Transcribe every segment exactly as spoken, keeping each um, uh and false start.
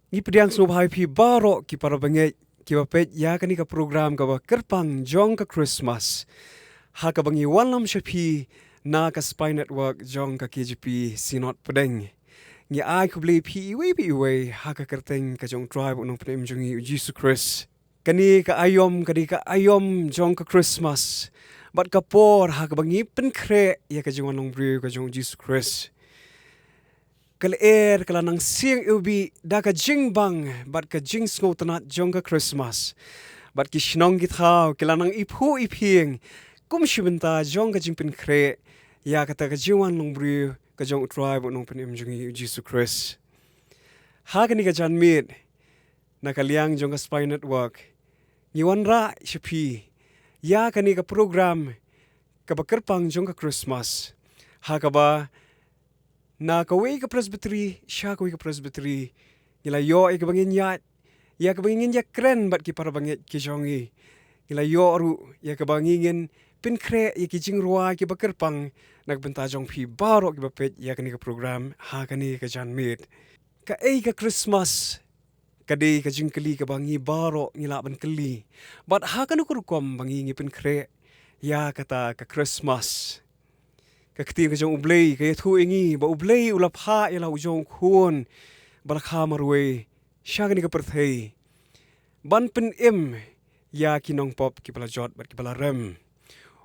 Ngi pdiang sngewbha ïa phi baroh ki para bangeit kiba peit ïa kane ka program kaba kyrpang jong ka Christmas, ha kaba ngi wanlam sha phi na ka Spy Network jong ka K J P Synod Pdeng. Ngi ai khublei ïa phi iwei pa iwei ha ka kyrteng ka jong U Trai bad U Nongpynim jong ngi U Jisu Khrist. Kane ka aïom, kane ka aïom jong ka Christmas, bad ka por ha kaba ngi pynkhreh ïa ka jingwan long briew ka jong U Jisu Khrist, ka lyer ka la nang siang iwbih da ka jingbang bad ka jingsngewtynnat jong ka Christmas. Bad ki shnong ki thaw ki la nang iphuh iphieng kum shi bynta jong ka jingpynkhreh ïa kata ka jingwan long briew ka jong U Trai bad U Nongpynim jong ngi U Jisu Khrist. Ha kane ka janmiet, na ka liang jong ka Spy Network, ngi wanrah sha phi ïa kane ka program kaba kyrpang jong ka Christmas, ha kaba na kawei ka presbytery sha kawei ka presbytery ngi la ïoh ïa kaba ngin ïaid, ïa kaba ngin ïakren bad ki para bangeit ki jong ngi. Ngi la ïoh ruh ïa kaba ngin pynkhreh ïa ki jingrwai kiba kyrpang na ka bynta jong phi baroh kiba peit ïa kane ka program ha kane ka janmiet. Kaei ka Christmas? Ka dei ka jingkylli kaba ngi baroh ngi lah ban kylli. Bad ha kano ka rukom ba ngi ngi pynkhreh ïa kata ka Christmas? Ka ktien ka jong U Blei ka ïathuh ïa ngi ba U Blei u la phah ïa la u jong u khun ba la kha marwei sha kane ka pyrthei ban pynim ïa ki nongpop kiba la jot bad kiba la rem.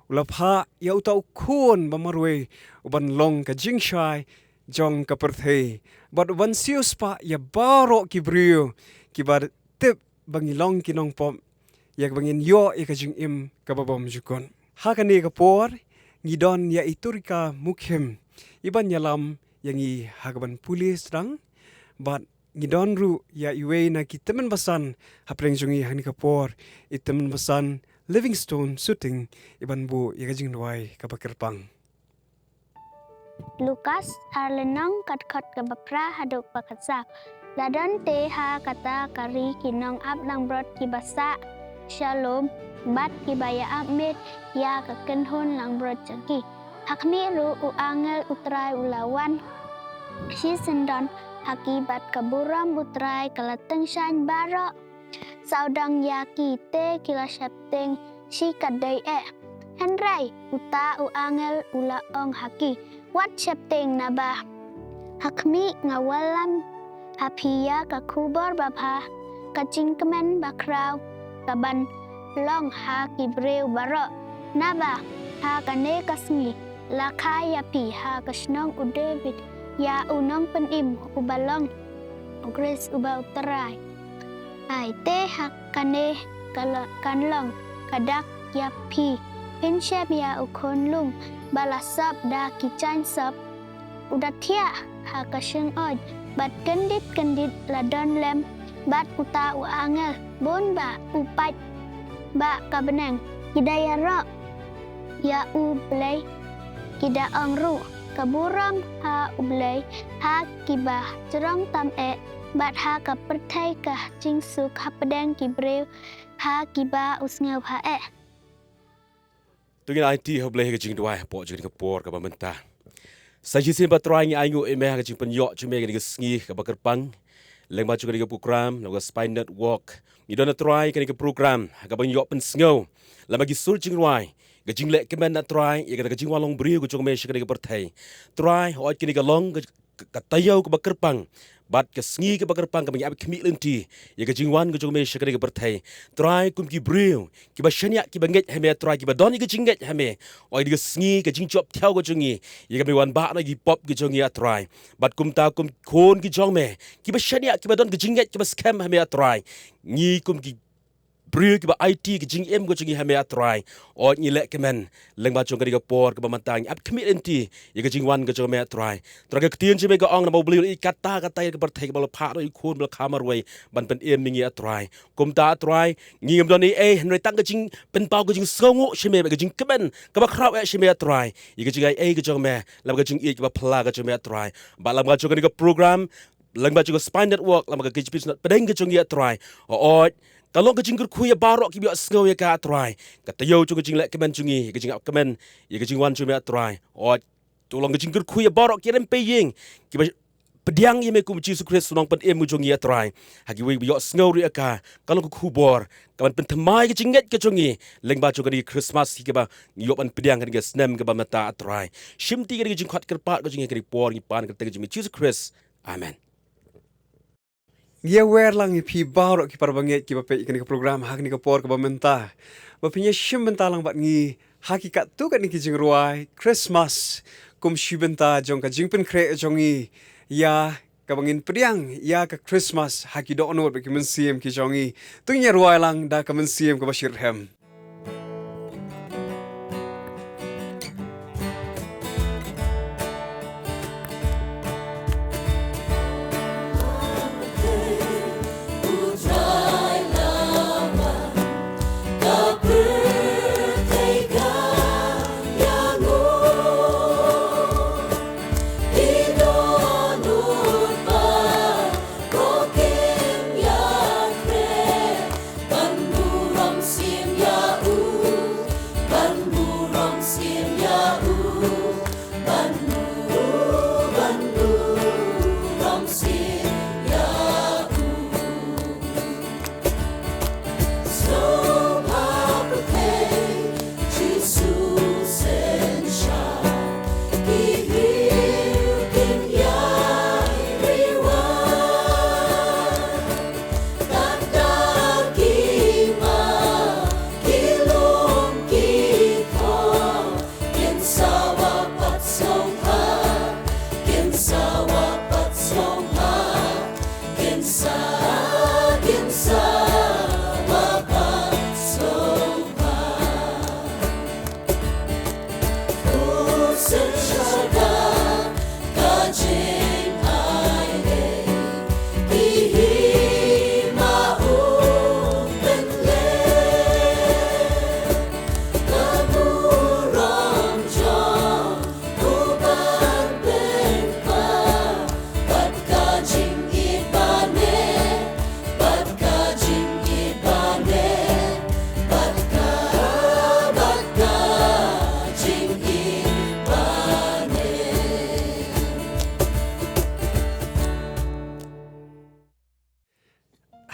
U la phah ïa uta u khun ba marwei u ban long ka jingshai jong ka pyrthei bad u ban siewspah ïa baroh ki briew kiba tip ba ngi long ki nongpop, ïa kaba ngin ïoh ïa ka jingim kaba bymjukut. Ha kane ka por ngi don ïa i Turika Mukhim i ban ïalam ïa ngi ha kaban pule sdang, bad ngi don ruh ïa iwei na ki tymmen basan hapdeng jong ngi ha kane ka por, i tymmen basan Livingstone Suting, i ban buh ïa ka jingduwai kaba kyrpang. Lukas, ar lynnong, ka dkhot kaba phra haduh ba khatsaw. La don te ha kata ka ri ki nong ap langbrot kiba sah shalom bad kiba ïa ap miet ïa ka kynhun langbrot jong ki. Ha khmih ruh u angel U Trai u la wan shisyndon ha ki bad ka burom U Trai ka la tyngshaiñ baroh. Sawdong ïa ki te ki la sheptieng shikatdei eh. Hynrei uta u angel u la ong ha ki, wat sheptieng, naba ha khmih nga wallam ha phi ïa ka khubor babha, ka jingkmen bakhraw kaban long ha ki briew baroh. Naba ha kane ka sngi la kha ïa phi ha ka shnong u David ïa u nongpynim uba long U Khrist uba U Trai. Ai te ha kane ka lo-, kan long ka dak ïa phi, phin shem ïa u khunlung ba la sop da ki jaiñ sop, u da thiah ha ka shyngoid bad kyndit kyndit la don lem bad uta u angel bun ba u pait ba ka bneng. Ki da ïaroh ïa U Blei, ki da ong ruh, ka burom ha U Blei ha kiba jrong tam eh bad ha ka pyrthei ka jingsuk hapdeng ki briew ha kiba u sngewbha eh. To ngin aiti ha U Blei ha ka jingduwai hapoh jong ka por kaba mynta. Sa shisien bad Trai ngi ainguh ïa me ha ka jingpynïoh jong me ha kane ka sngi kaba kyrpang. Lyngba jong kane ka program, lyngba ka Spy Network, ngi don, Trai, ha kane ka program ha kaba ngi ïoh pynsngew lem ha ki sur jingrwai ka jingleh kmen, Trai, ïa kata ka jingwan long briew ka jong me sha kane ka pyrthei. Trai, hooid kane ka long ka, ka, ka taïew kaba kyrpang bad ka sngi kaba kyrpang kaba ngi ap khmih lynti ïa ka jingwan ka jong me sha kane ka pyrthei. Trai, kum ki briew kiba shaniah kiba ngeit ha me, Trai, kiba don ïa ka jingngeit ha me, hooid kane ka sngi ka jingjop thiaw ka jong ngi ïa ka me wan bah na ki pop ka jong ngi, Trai. Bad kumta kum khun ki jong me kiba shaniah kiba don ka jingngeit kiba skhem ha me, Trai, ngi kum ki briew kiba aiti ka jingim ka jong ngi ha me, Trai, hooid ngi leh kmen lyngba jong kane ka por kaba mynta ngi ap khmih lynti ïa ka jingwan ka jong me, Trai. Trai, ka ktien jong me ka ong, naba U Blei u la ïeit katta katta ïa ka pyrthei kaba u la phah noh ïa u khun ba la kha marwei ban pynim ïa ngi, Trai. Kumta, Trai, ngi ngim don ei ei hynrei tang ka jingpynpaw ka jingsngewnguh sha me bad ka jingkmen kaba khraw eh sha me, Trai, ïa ka jingaiei ka jong me lyngba ka jingïeit kaba phylla ka jong me, Trai. Bad lyngba jong kane ka program, lyngba jong ka Spy Network, lyngba ka K J P Synod Pdeng ka jong ngi, Trai, hooid ka long ka jingkyrkhu ïa baroh kiba ïohsngew ïa ka, Trai, ka taïew jong ka jingleh kmen jong ngi, ka jingap kmen ïa ka jingwan jong me, Trai. Hooid to long ka jingkyrkhu ïa baroh ki rympei ïing kiba pdiang ïa me kum u Jisu Khrist u nongpynim u jong ngi, A Trai. Ha kiwei ba ïohsngew ruh ïa ka, ka long ka khubor kaban pynthymmai ka jingngeit ka jong ngi lyngba jong kane ka Christmas hi kaba ngi ïoh ban pdiang kane ka snem kaba mynta, A Trai. Shimti kane ka jingkhot kyrpad ka jong ngi ha kane ka por ngi pan ha ka kyrteng ka jong me Jisu Khrist. Amen. Ngi ïawer lang ïa phi baroh ki parabangeit kiba peit ïa kane ka program ha kane ka por kaba mynta, ba phin ïashim bynta lang bad ngi ha ki katto katne ki jingrwai Christmas kum shi bynta jong ka jingpynkhreh jong ngi ïa kaba ngin pdiang ïa ka Christmas ha ki dohnud bad ki mynsiem ki jong ngi. To ngin ïa rwai lang da ka mynsiem kaba shitrhem.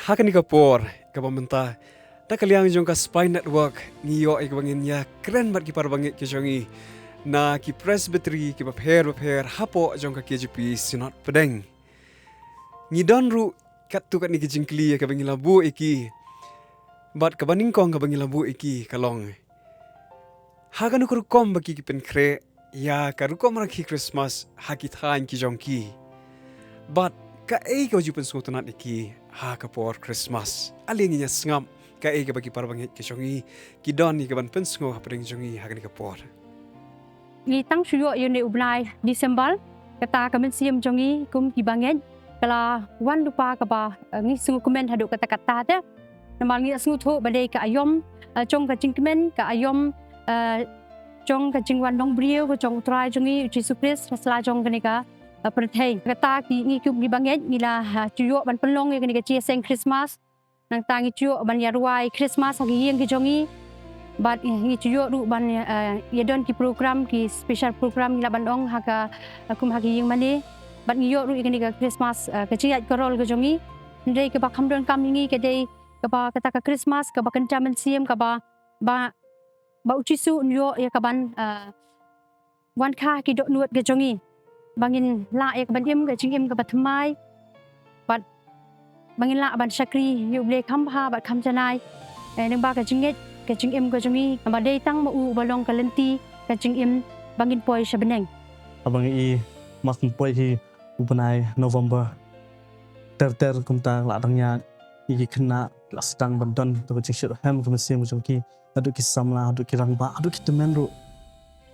Ha kane ka por kaba mynta, na ka liang jong ka Spine Network ngi ïoh ïa kaba ngin ïakren bad ki parabangeit ki jong ngi na ki presbytery kiba pher bapher hapoh jong ka K J P Synod Pdeng. Ngi don ruh katto katne ki jingkylli ïa kaba ngi la buh ïa ki bad kaba nyngkong kaba ngi la buh ïa ki ka long, ha kano ka rukom ba ki ki pynkhreh ïa ka rukom rakhe Christmas ha ki thaiñ ki jong ki, bad kaei kaba ju pynsngewtynnat ïa ki ha ka por Christmas. Ale ngin ïa sngap kaei kaba ki parabangeit ki jong ngi ki don ïa kaban pynsngew hapdeng jong ngi ha kane ka por. Ngi tang shu ïoh ïa une u bnai December, kata ka mynsiem jong ngi kum ki bangeit ka la wan lypa kaba, eh, ngi sngewkmen haduh katta katta te. Namar ngi la sngewthuh ba dei ka aïom, eh, jong ka jingkmen, ka aïom, eh, jong ka jingwan long briew ka jong U Trai jong ngi U Jisu Khrist ha sla jong kane ka, eh, pyrthei. Kata ki ngi kum ki bangeit ngi la, eh, ju ïoh ban pynlong ïa kane ka jingïaseng Christmas. Nangta ngi ju ïoh ban ïa rwai Christmas ha ki ïing ki jong ngi. Bad ngi ju ïoh ruh ban, eh, ïa don ki program, ki special program ngi lah ban ong ha ka, eh, kum ha ki ïing mane. Bad ngi ïoh ruh ïa kane ka Christmas, eh, ka jingïaid carol ka jong ngi. Hynrei kaba kham donkam ïa ngi ka dei kaba kata ka Christmas kaba kynja mynsiem kaba, ba, ba U Jisu un ïoh ïa kaban, eh, wan kha ki dohnud ka jong ngi. Ba ngin lah ïa kaban im ka jingim kaba thymmai. Bad ba ngin lah ban shakri ïa U Blei kham bha bad kham janai. Eh, lyngba ka jingngeit, ka jingim ka jong ngi. Namar dei tang ma u uba long ka lynti ka jingim ba ngin poi sha bneng. Haba ngi i, ma ngin poi hi u bnai November ter ter kumta la dang ïa i ki khynnah la sdang ban don to ka jingshitrhem ka mynsiem jong ki, haduh ki samla, haduh ki rangbah, haduh ki tymmen ruh.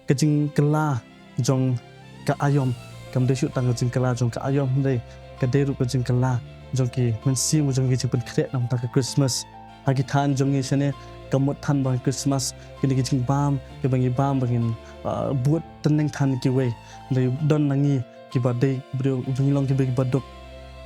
Ka jingkylla jong ka aïom kam dei shuh tang ka jingkylla jong ka aïom, hynrei ka dei ruh ka jingkylla jong ki mynsiem jong ki jingpynkhreh na bynta ka Christmas. Ha ki thaiñ jong ngi shane ka mut than ba Christmas kine ki jingbam kiba ngi bam ba ngin, ah, bud tyneng than kiwei. Hynrei don na ngi kiba dei briew, ngi long kiba, kiba duk.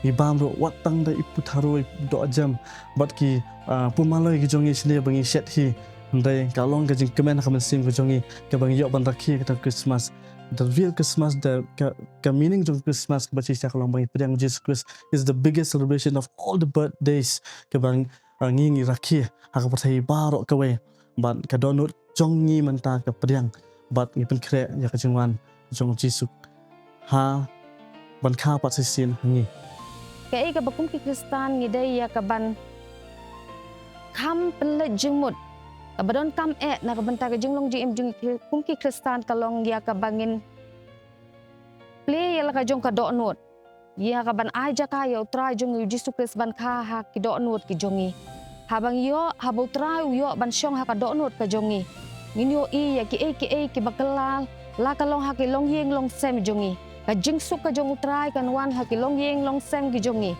Ngi bam ruh wat tang da i putharo, i dohjem bad ki, ah, pumaloi ki jong ngi shane ba ngi shet hi. Hynrei ka long ka jingkmen ha ka mynsiem ka jong ngi kaba ngi ïoh ban rakhe kata Christmas. The real Christmas, the ka, ka meaning jong Christmas kaba shisha ka long ba ngi pdiang Jisu Khrist is the biggest celebration of all the birthdays kaba ngi, uh, ngi ngi rakhe ha ka pyrthei baroh kawei. Bad ka dohnud jong ngi mynta ka pdiang bad ngi pynkhreh ïa ka jingwan jong Jisu ha ban kha pat shisien ha ngi. Kaei kaba kum ki Khristan ngi dei ïa kaban kham pynleit jingmut, kaba donkam eh na ka bynta ka jinglong jingim jong ngi kum ki Khristan ka long ïa kaba ngin plie ïa la ka jong ka dohnud, ïa kaban ai jaka ïa U Trai jong ngi U Jisu Khrist ban kha ha ki dohnud ki jong ngi. Haba ngi ïoh, haba U Trai u ïoh ban shong ha ka dohnud ka jong ngi, ngin ïohi ïa kiei kiei kiba kylla, la ka long ha ki longïing longsem jong ngi. Ka jingsuk ka jong U Trai kan wan ha ki longïing longsem ki jong ngi,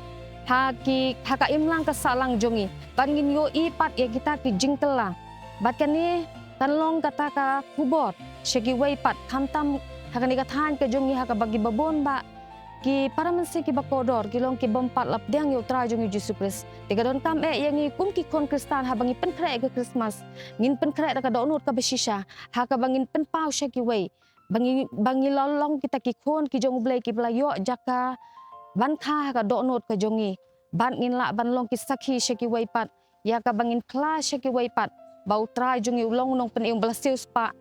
ha ki, ha ka imlang ka sahlang jong ngi. Bad ngin ïohi pat ïa kita ki jingkylla. Bad kane kan long kata ka khubor sha kiwei pat, khamtam ha kane ka thaiñ ka jong ngi ha kaba kiba bun bah ki para mynsiem kiba kordor ki long ki bym pat la pdiang ïa U Trai jong ngi U Jisu Khrist. Te ka donkam eh ïa ngi kum ki khun Khristan haba ngi pynkhreh ïa ka Christmas, ngin pynkhreh da ka dohnud kaba shisha ha kaba ngin pynpaw sha kiwei ba ngi, ba ngi la long kita ki khun ki jong U Blei kiba la ïoh jaka ban kha ha ka dohnud ka jong ngi. Bad ngin lah ban long ki sakhi sha kiwei pat, ïa kaba ngin kylla sha kiwei pat ba U Trai jong ngi u long u nongpynim ba la siewspah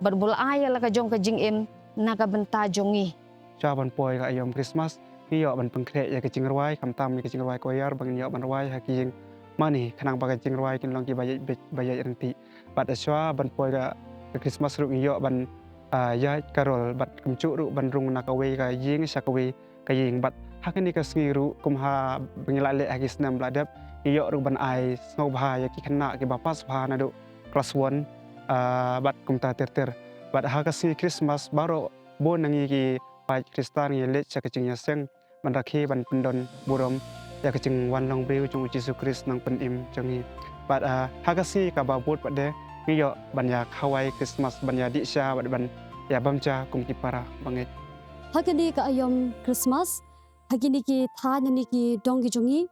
bad ba u la ai ïa la ka jong ka jingim na ka bynta jong ngi. Shuwa ban poi ka aïom Christmas, ngi ïoh ban pynkhreh ïa ka jingrwai, khamtam ïa ka jingrwai choir ba ngin ïoh ban rwai ha ki ïing mane, khnang ba ka jingrwai kin long kiba ïaid beit, ba ïaid ryntih. Bad shuwa ban poi ka, ka Christmas ruh ngi ïoh ban, ah, ïaid carol bad kumjuh ruh ban rung na kawei ka ïing sha kawei ka ïing. Bad ha kane ka sngi ruh kum haba ngi la leh ha ki snem ba la dep, ngi ïoh ruh ban ai sngewbha ïa ki khynnah kiba pass bha naduh class one, ah, bad kumta ter ter. Bad ha ka sngi Christmas baroh bun na ngi ki paid Khristan ngi leit sha ka jingïaseng ban rakhe ban pyndon burom ïa ka jingwan long briew jong U Jisu Khrist nongpynim jong ngi. Bad, ah, ha ka sngi kaba bud pat de ngi ïoh ban ïa khawai Christmas, ban ïa dih sha bad ban ïa bam ja kum ki para bangeit. Ha kane ka aïom Christmas, ha kine ki thaiñ ne ki dong ki jong ngi,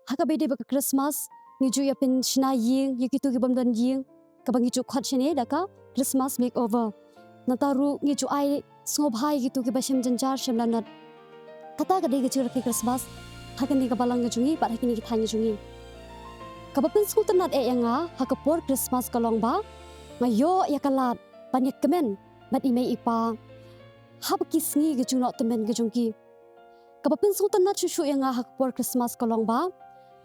ha kaba ïadei bad ka Christmas, ngi ju ïa pynshna ïing ïa kito ki bym don ïing, kaba ngi ju khot shane da ka Christmas makeover. Nangta ruh ngi ju ai sngewbha ïa kito kiba shem jynjar shem lanot. Kata ka dei ka jingrakhe Christmas ha kane ka balang ka jong ngi bad ha kine ki thaiñ ka jong ngi. Kaba pynsngewtynnat eh ïa nga ha ka por Christmas ka long ba nga ïoh ïa ka lad ban ïa kmen bad i mei i pa haba ki sngi ka jingnoh tymmen ka jong ki. Kaba pynsngewtynnat shuh shuh ïa nga ha ka por Christmas ka long ba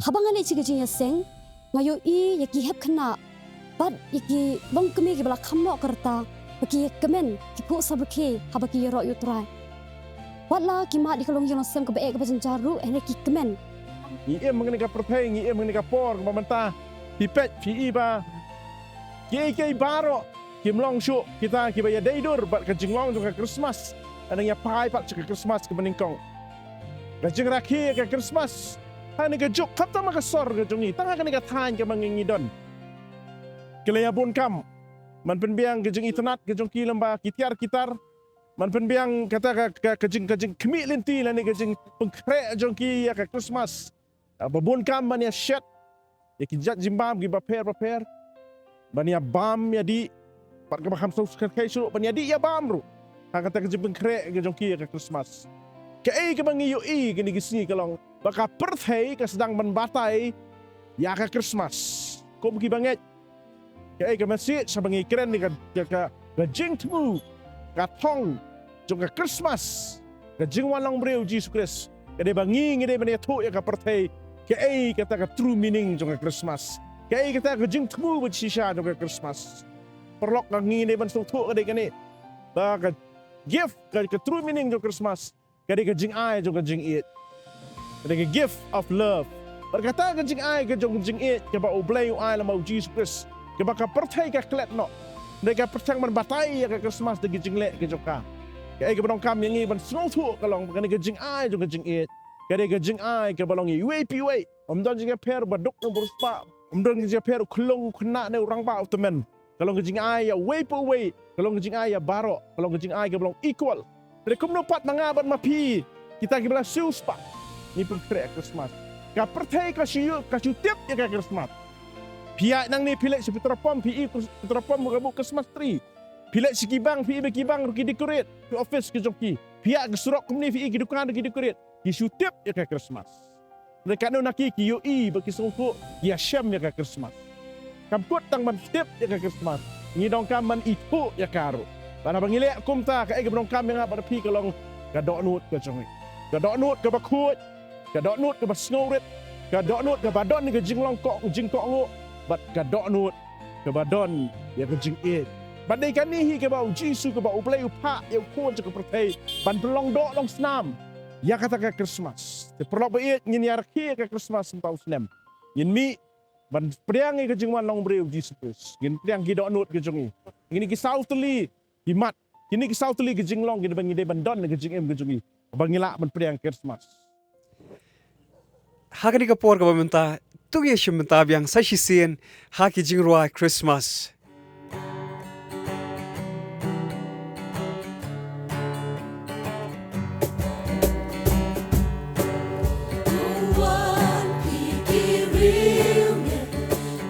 haba nga leit sha ka jingïaseng, nga ïohi ïa ki hep khynnah bad ïa ki longkmie kiba la kham noh ka rta ba ki ïa kmen, ki phuh sabrkhie haba ki ïaroh ïa U Trai. Wat la ki mad ïa ka longïing longsem kaba eh kaba jynjar ruh, hynrei ki kmen. Ngi im ha kane ka pyrthei, ngi im ha kane ka por kaba mynta, phi peit phi i ba kiei kiei baroh kim long shuh kita kiba ïadei dur bad ka jinglong jong ka Christmas. Ka dang ïa phai pat sha ka Christmas kaba nyngkong. Ka jingrakhe ïa ka Christmas ha kane ka juk, khamtam ha ka sor ka jong ngi, tang ha kane ka thaiñ kaba ngi, ngi don, ki la ïa bun kam ban pynbiang ka jingitynnad ka jong ki lyngba ki tiar ki tar, ban pynbiang kata ka, ka, ka jing, ka jingkhmih lynti lane ka jingpynkhreh jong ki ïa ka Christmas. Ah, ba bun kam ban ïa shet ïa ki jait jingbam kiba pher ba pher, ban ïa bam ïa dih, bad kaba kham sngewsih shuh ban ïa dih ïa bam ruh ha kata ka jingpynkhreh ka jong ki ïa ka Christmas. Kaei kaba ngi ïohi kine ki sngi ka long ba ka pyrthei ka sdang ban batai ïa ka Christmas. Kum ki bangeit, kaei ka message haba ngi kren ïa ka, ka, ka, ka jingthmu, ka thong jong ka Christmas, ka jingwan long briew Jisu Khrist, ka dei ba ngi, ngi dei ban ïathuh ïa ka pyrthei kaei kata ka true meaning jong ka Christmas, kaei kata ka jingthmu ba shisha jong ka Christmas. Paralok, ka ngi dei ban sngewthuh ka dei kane, ba ka gift, ka, ka true meaning jong Christmas ka dei ka jingai jong ka jingïeit. Ka dei ka gift of love. Bad kata ka jingai ka jong ka jingïeit kaba U Blei u ai lyngba U Jisu Khrist, kaba ka pyrthei ka klet noh, hynrei ka pyrshang ban batai ïa ka Christmas da ka jingleh ka jong ka. Kaei kaba donkam ïa ngi ban sngewthuh ka long ba kane ka jingai jong ka jingïeit ka dei ka jingai kaba long iwei pa iwei. Ym don jingïapher u baduk ne u bariewspah, ym don jingïapher u khyllung u khynnah ne u rangbah u tymmen. Ka long ka jingai ïa uwei pa uwei, ka long ka jingai ïa baroh, ka long ka jingai kaba long equal. Hynrei kumno pat ma nga bad ma phi, kita kiba la siewspah, ngi pynkhreh Christmas? Ka pyrthei ka shu ïoh, ka shu tip ïa ka Christmas. Phi ïaid nangne phi leit sha petrol pump, phi i petrol pump ka buh Christmas tree. Phi leit sha ki bank, phi ïohi ba ki bank ruh ki decorate, ki office ki jong ki. Phi ïaid ki surok kumne, phi ïohi ki dukan ruh ki decorate. Ki shu tip ïa ka Christmas. Hynrei katno na ki ki ïohi ba ki sngewthuh, ki ïashem ïa ka Christmas. Kam kut tang ban tip ïa ka Christmas, ngi donkam ban ithuh ïa ka ruh. Bad haba ngi leh kumta, kaei kaba donkam ïa nga bad phi ka long ka dohnud ka jong ngi. Ka dohnud kaba khuid, ka dohnud kaba sngewrit, ka dohnud kaba don ïa ka jinglong koh, jingkohnguh, bad ka dohnud kaba don ïa ka jingïeit. Bad dei kane hi kaba U Jisu, kaba U Blei u phah ïa u khun jong ka pyrthei ban pynlong doh long snam ïa kata ka Christmas. Te paralok ba ïeit, ngin ïa rakhe ïa ka Christmas mynta u snem. Ngin mih ban pdiang ïa ka jingwan long briew U Jisu Khrist. Ngin pdiang ki dohnud ka jong ngi. Ngin ïa ki saw tylli ki mat. Kine ki saw tylli ki jinglong, kine ba ngi dei ban don ïa ka jingim ka jong ngi, ba ngi lah ban pdiang Christmas. Ha kane ka por kaba mynta, to ngin ïa shim bynta biang sa shisien ha ki jingrwai Christmas.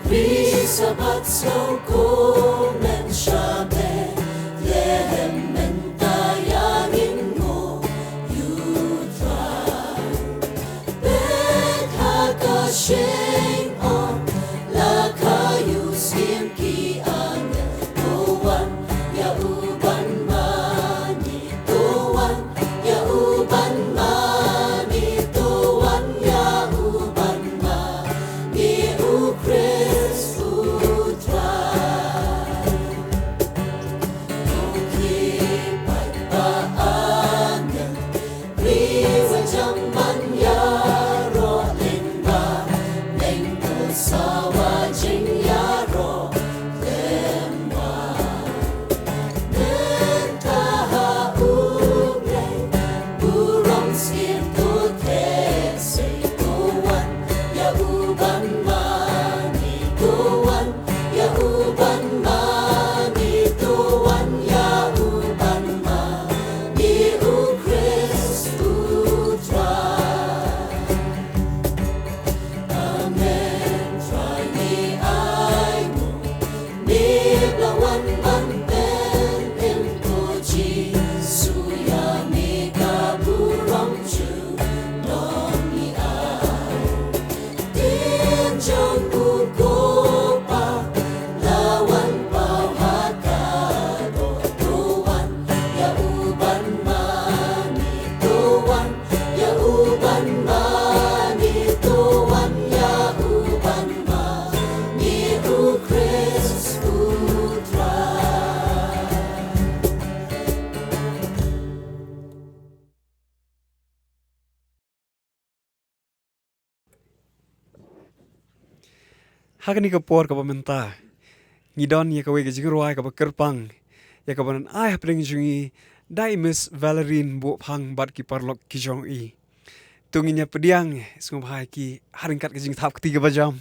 Ri Sabbath sngewkmen sha Bethlehem, mynta ïa ngin nguh ïa U Trai. Peit ha ka shyntur, la ka ïohsngew ki angel, to wan ïa u ban mane. To wan ïa u ban mane, to wan ïa u ban mane, U Khrist U Trai. To ki paidbah angel, ri wa jam ban ïaroh lyngba, lyngba sawa jingïaroh lyngba. Mynta ha U Blei, burom skhem to theh sei, to wan ïa u ban mane, to wan ïa u ban mane, to wan ïa u ban mane, U Khrist U Trai. Amen, Trai ngi ai nguh. Me la wan ban pynim, ko Jisu, ïa me ka burom junom ngi ai. Ktien jong u Kpa la wan paw ha ka doh, to wan ïa u ban mane, to wan ïa u ban mane, to wan ïa u ban mane, U Khrist U Trai. Ha kane ka por kaba mynta, ngi don ïa kawei ka jingrwai kaba kyrpang, ïa kaba nang ai hapdeng jong ngi da i Miss Valerie Buhphang bad ki paralok ki jong i. To ngin ïa pdiang sngewbha ïa ki ha ryngkat ka jingthap kti kaba jam.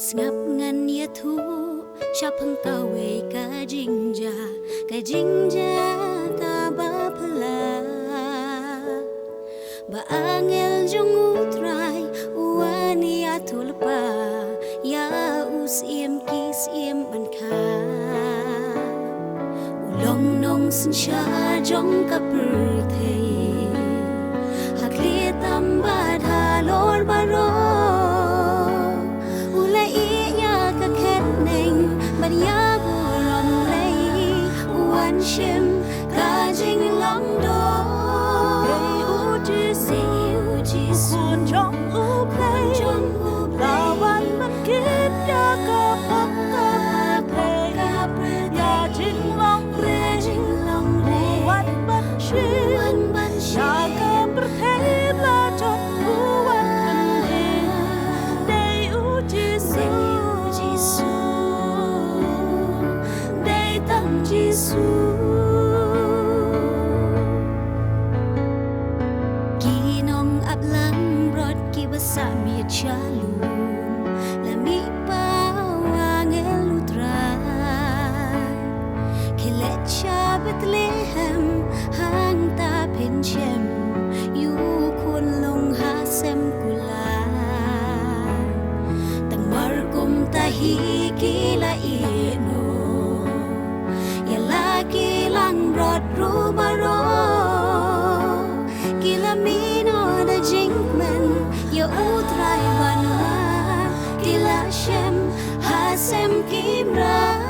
Sngap ngan ïathuh shaphang kawei ka jingjia, ka jingjia kaba phylla. Ba angel jong U Trai u wan ïathuhlypa ïa u syiem ki syiem ban kha. U long nongsynshar jong ka pyrthei, ha khlieh tam bad halor baroh. U la ïeh ïa ka kyrteng bad ïa burom lei, u wan shim ka jinglong doh. Dei U Jisu, U Jisu, u Khun jong U Blei, jong U Blei, la wan ban kit ïa ka pop ka pyrthei, ïa jinglong re, jinglong re, u wan ban shim, u wan ban shim ïa ka pyrthei la jot u wan pynheh. Dei U Jisu, dei U Jisu, dei tang Jisu. Ki nongap langbrot kiba sah miet sha lum la mih paw angel U Trai. Khie leit Bethlehem, hangta phin shem ïa u khun long ha sem kular. Tang mar kumta hi ki la ïehnoh ïa la ki langbrot ruh baroh. Ki la mih noh da jingkmen ïa U Trai ban wan. Ki la shem ha sem ki mrad.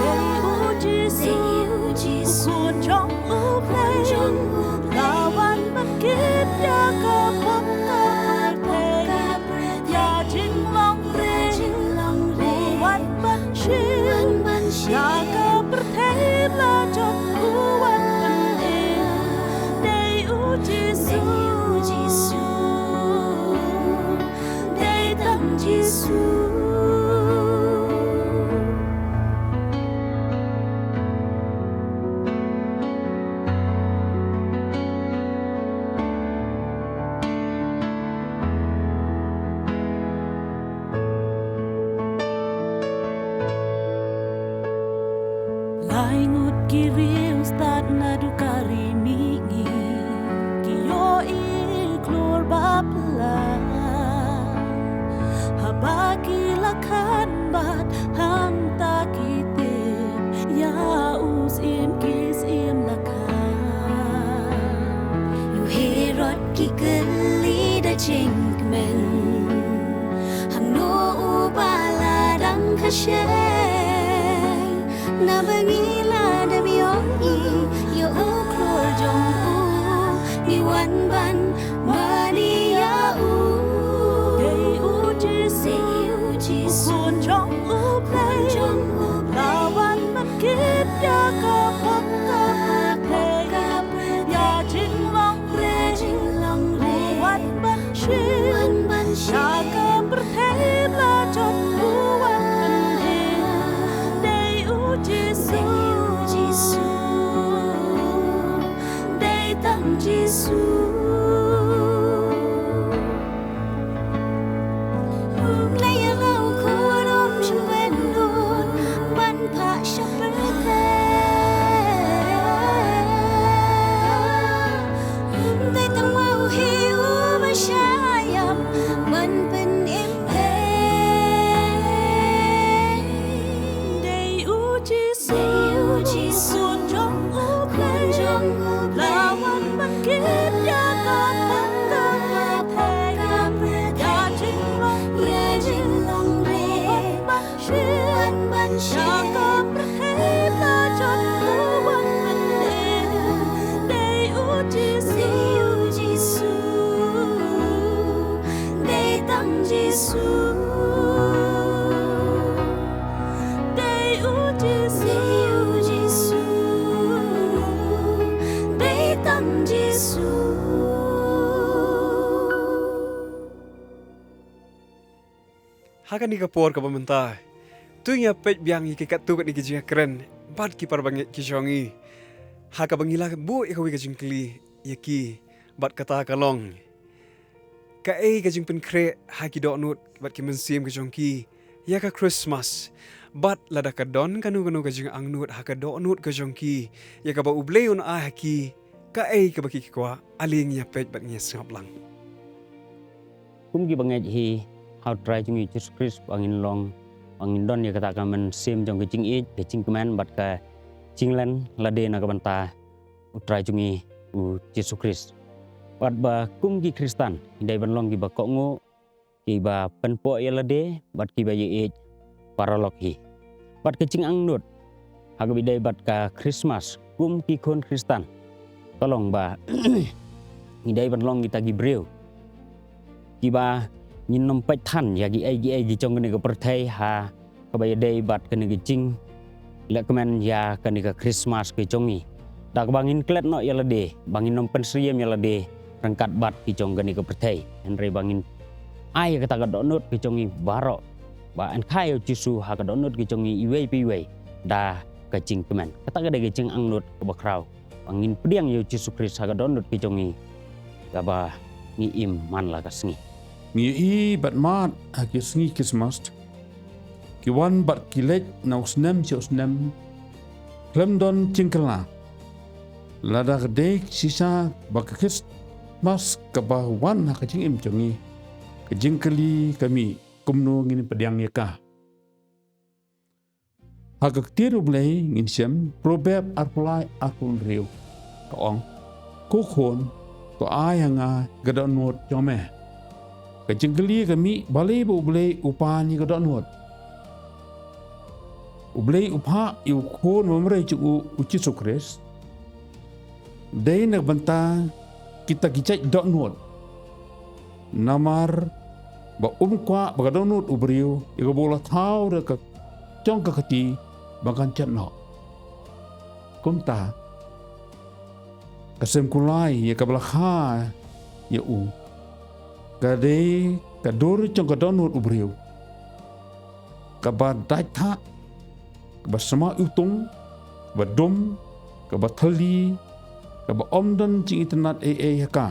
Dei U Jisu, dei U Jisu, u Khun jong U Blei, u Khun jong U Blei, la wan ban kit ïa ka pop ka pyrthei. Ïa jinglong re, ïa jinglong re, u wan ban shim, u wan ban shim ïa ka pyrthei la jong, u wan ban im. Dei U Jisu, dei U Jisu, dei tang Jisu. Lai ngut ki riewstad naduh ka ri mihngi, ki ïohi i klur ba phylla. Haba ki la khan bad hangta ki tip ïa u Syiem ki syiem la kha. U Herod ki kylli da jingkmen, hangno uba la dang kha shai? Naba ngi la dep ïohi ïa u klur jong u, ngi wan ban mane ïa u. Dei U Jisu, dei U Jisu, u Khun jong U Blei, u Khun jong U Blei, la wan ban kit ïa ka pop ka pyrthei. Ïa jinglong re, ïa jinglong re, u wan ban shim, u wan ban shim ïa ka pyrthei la jong, u wan ban im. Dei U Jisu, dei U Jisu, dei tang Jisu. Lei ïa la u khun um shym wen lut ban phah sha pyrthei. Dei tang ma u hi uba shah ïap ban pynim ei. Dei U Jisu, dei U Jisu, u Khun jong U Blei, u Khun jong U Blei, la wan ban kit ïa ka pop ka pyrthei. Ïa jinglong re, ïa jinglong re, u wan ban shim, u wan ban shim ïa ka pyrthei la jong, u wan ban im. Dei U Jisu, dei U Jisu, dei tang Jisu. Dei U Jisu, dei U Jisu, dei tang Jisu. Ha kane ka por kaba mynta, to ngin ïa peit biang ïa ki katto katne ki jingkren bad ki para bangeit ki jong ngi, ha kaba ngi la buh ïa kawei ka jingkylli ïa ki, bad kata ka long: Kaei ka jingpynkhreh ha ki dohnud bad ki mynsiem ki jong ki ïa ka Christmas? Bad lada ka don kano kano ka jingangnud ha ka dohnud ka jong ki ïa kaba U Blei un ai ha ki, kaei kaba ki kwah? Ale ngin ïa peit bad ngin ïa sngap lang. Kum ki bangeit hi ha U Trai jong ngi Jisu Khrist, ba ngin long, ba ngin don ïa kata ka mynsiem jong ka jingïeit, ka jingkmen bad ka jinglen lade na ka bynta U Trai jong ngi U Jisu Khrist. Bad ba kum ki Khristan ngi dei ban long kiba kohnguh, kiba pynpoh ïa lade bad kiba ïeit paralok hi. Bad ka jingangnud ha kaba ïadei bad ka Christmas kum ki khun Khristan ka long ba ngi dei ban long kita ki briew kiba ngin nym peit than ïa kiei kiei ki jong kane ka pyrthei ha kaba ïadei bad kane ka jinglehkmen ïa kane ka Christmas ka jong ngi, da kaba ngin klet noh ïa lade, ba ngin nym pynsyriem ïa lade ryngkat bad ki jong kane ka pyrthei. Hynrei ba ngin ai ïa kata ka dohnud ka jong ngi baroh, ba yn kha ïa U Jisu ha ka dohnud ka jong ngi iwei pa iwei da ka jingkmen. Kata ka dei ka jingangnud kaba khraw, ba ngin pdiang ïa U Jisu Khrist ha ka dohnud ka jong ngi, kaba ngi im man la ka sngi. Ngi ïohi bad mad ha ki sngi Christmas, ki wan bad ki leit na u snem sha u snem khlem don jingkylla. Lada ka dei shisha ba ka Khristmas kaba wan ha ka jingim jong ngi, ka jingkylli ka mih, kumno ngin pdiang ïa ka? Ha ka ktien U Blei ngin shem Proverb arphew lai arphew hynriew, ka ong, "Ko khun, to ai ha nga ka dohnud jong me." Ka jingkylli ka mih, balei ba U Blei u pan ïa ka dohnud? U Blei u phah ïa u Khun ba marwei jong u, U Jisu Khrist, dei na ka bynta kita ki jait dohnud. Namar ba um kwah ba ka dohnud u briew ïa kaba u la thaw da ka jong ka kti ba kan jot noh. Kumta, ka sem kulai ïa kaba la kha ïa u, ka dei ka dur jong ka dohnud u briew, kaba dait thah, kaba sma iwtung, kaba dum, kaba thylli, kaba ym don jingitynnad ei ei ha ka.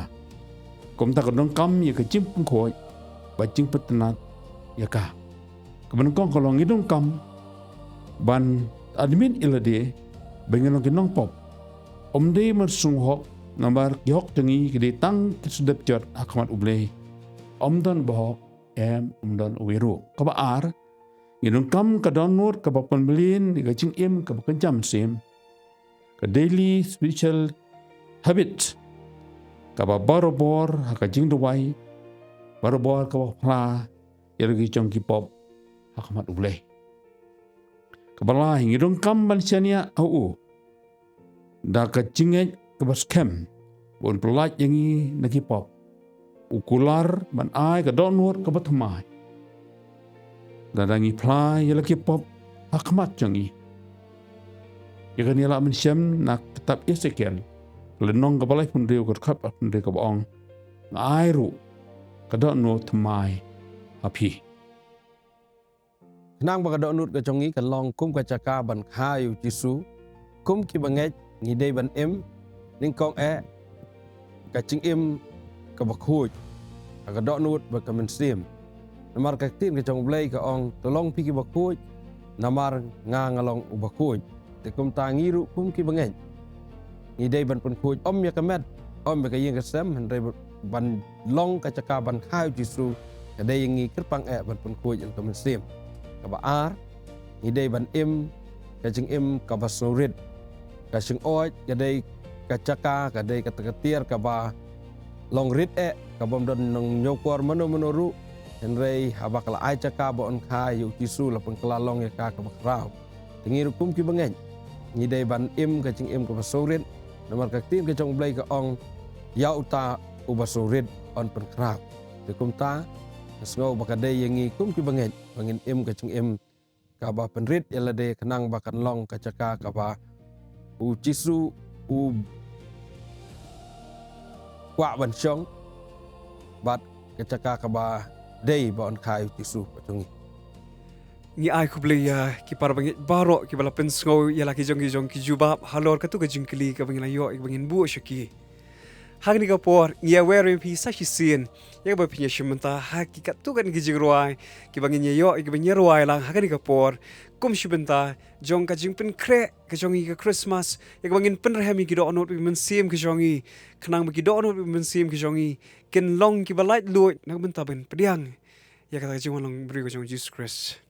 Kumta ka donkam ïa ka jingpynkhuid bad jingpynitynnad ïa ka. Kaba nyngkong ka long ngi donkam ban admit ïa lade ba ngi long ki nongpop. Ym dei ban shu hok, namar ki hok jong ngi ki dei tang ki shu dep jot ha khmat U Blei. Ym don ba hok, em, ym don uwei ruh. Kaba ar, ngi donkam ka dohnud kaba pynmlien ïa ka jingim kaba kynja mynsiem, ka daily spiritual habit, kaba barabor ha ka jingduwai, barabor kaba phla ïa la ki jong ki pop ha khmat U Blei. Kaba lai, ngi donkam ban shaniah ha u da ka jingngeit kaba skhem ba un pyllait ïa ngi na ki pop. U kular ban ai ka dohnud kaba thymmai lada ngi phla ïa la ki pop ha khmat jong ngi. Ïa kane lah ban shem na ka kitab Esekiel, ka lynnong kaba laiphew hynriew, ka dkhot arphew hynriew, kaba ong, "Nga ai ruh ka dohnud thymmai ha phi." Khnang ba ka dohnud ka jong ngi kan long kum ka jaka ban kha ïa U Jisu, kum ki bangeit ngi dei ban im nyngkong eh ka jingim kaba khuid ha ka dohnud bad ka mynsiem. Namar ka ktien ka jong U Blei ka ong, "To long phi kiba khuid, namar nga nga long uba khuid." Te kumta ngi ruh kum ki bangeit ngi dei ban pynkhuid, ym ïa ka met, ym ïa ka ïing ka sem, hynrei ban long ka jaka ban kha ïa U Jisu, ka dei ïa ngi kyrpang eh ban pynkhuid ïa ka mynsiem. Kaba ar, ngi dei ban im ka jingim kaba sngewrit. Ka jingngeit ka dei ka jaka, ka dei kata ka tiar kaba long rit eh, kaba ym don nongñiewkor mano mano ruh, hynrei haba ka la ai jaka ba un kha ïa U Jisu, la pynkylla long ïa ka kaba khraw. Te ngi ruh kum ki bangeit ngi dei ban im ka jingim kaba sngewrit, namar ka ktien ka jong U Blei ka ong, "Ïa uta uba sngewrit yn pynkhraw." Te kumta, nga sngew ba ka dei ïa ngi kum ki bangeit ba ngin im ka jingim kaba pynrit ïa lade, khnang ba kan long ka jaka kaba U Jisu u kwah ban shong, bad ka jaka kaba dei ba un kha ïa U Jisu ka jong ngi. Ngi ai khublei ïa ki para bangeit baroh kiba la pynsngew ïa la ki jong ki jong ki jubab halor katu ka jingkylli kaba ngi la ïoh, kaba ngin buh sha ki. Ha kane ka por ngi ïawer ïa phi sa shisien ïa kaba phin ïashim bynta ha ki katto katne ki jingrwai kiba ngin ïa ïoh, ïa kiba ngin ïa rwai lang ha kane ka por, kum shi bynta jong ka jingpynkhreh ka jong ngi ka Christmas, ïa kaba ngin pynrhem ïa ki dohnud bad ki mynsiem ka jong ngi, khnang ba ki dohnud bad ki mynsiem ka jong ngi kin long kiba laitluid na ka bynta ban pdiang ïa kata ka jingwan long briew ka jong U Jisu Khrist.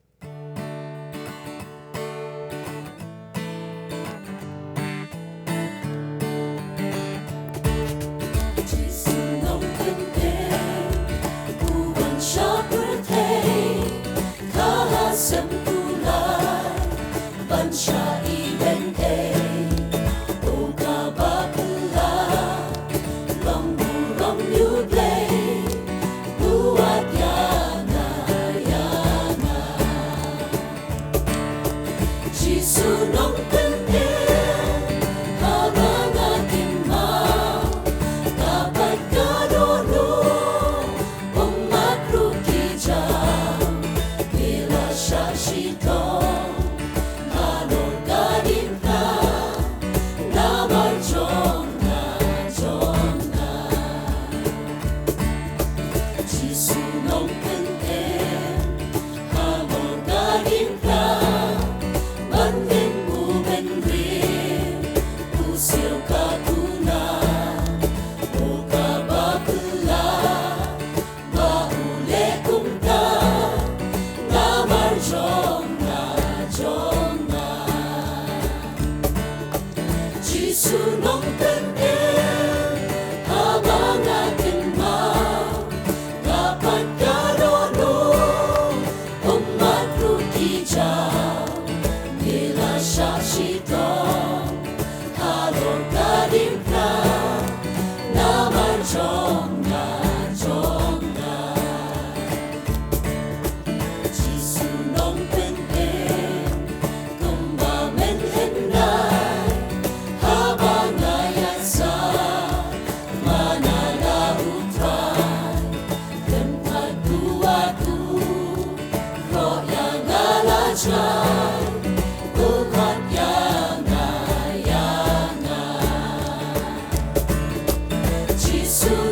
Jisu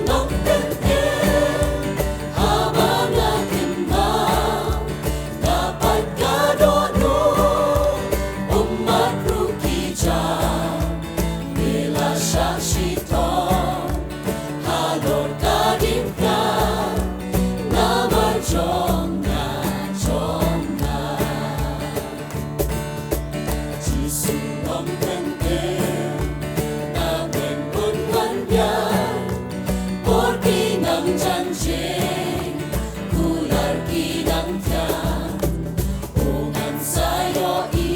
Nongpynim, haba nga kynmaw, nga pat ka dohnud, ummat ruh ki jam, me la shah shitom halor ka diengphna, namar jong nga, jong nga. Jisu Nongpynim, na pdeng un wan biang, por ki nang jan jing, kular ki nang thiang, u ngan sa ïohi,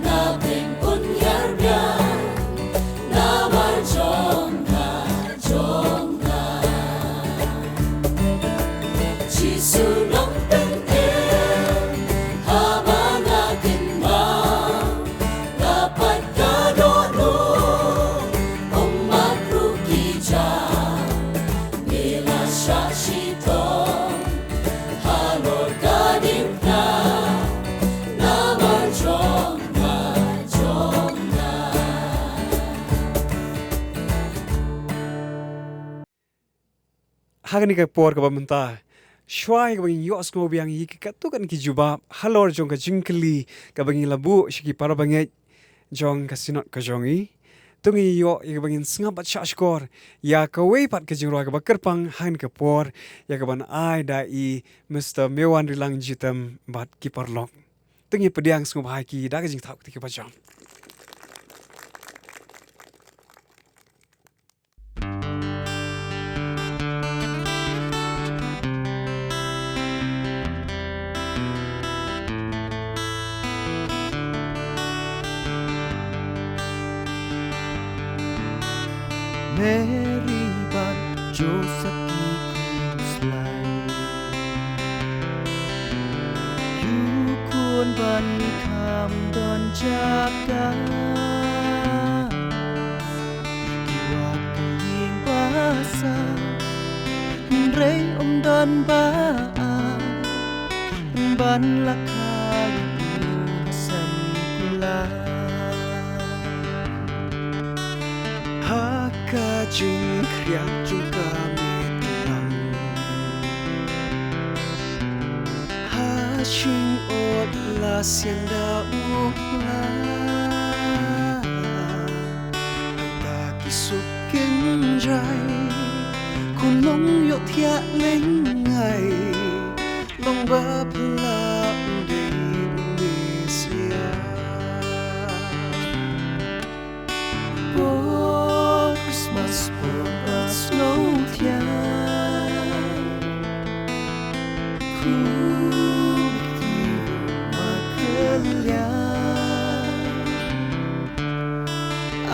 na pdeng un hiar biang, namar jong nga, jong nga. Jisu Nongpynim, haba nga kynmaw, nga pat ka dohnud, ummat ruh ki jam, me la shah shitom halor ka diengphna, namar jong nga, jong nga. Ha kane ka por kaba mynta, shuwa ïa kaba ngin ïohsngew biang ïa ki katto katne ki jubab halor jong ka jingkylli kaba ngi la buh sha ki para bangeit jong ka Synod ka jong ngi, to ngin ïoh ïa kaba ngin sngap bad shahshkor ïa kawei pat ka jingrwai kaba kyrpang ha kane ka por, ïa kaban ai da i Mister Mewan Rilang Jitem bad ki paralok. To ngin pdiang sngewbha ïa ki da ka jingthaw kti kiba jam. Mary bad Joseph ki khuslai, ïukhun ban kham don jaka. Ki wad ka ïing basa, hynrei ym don ba ar ban la kha ïa u hasem kular. Ha ka jingkhriat jong ka miet lang, ha shynod la siang da u hla. Hangta ki suk kynjai, khun long ïohthiah lyngngai, long ba phylla u dei u Messiah. Por Christmas, por ba sngewthiang, khun ki ruh ma kylliang.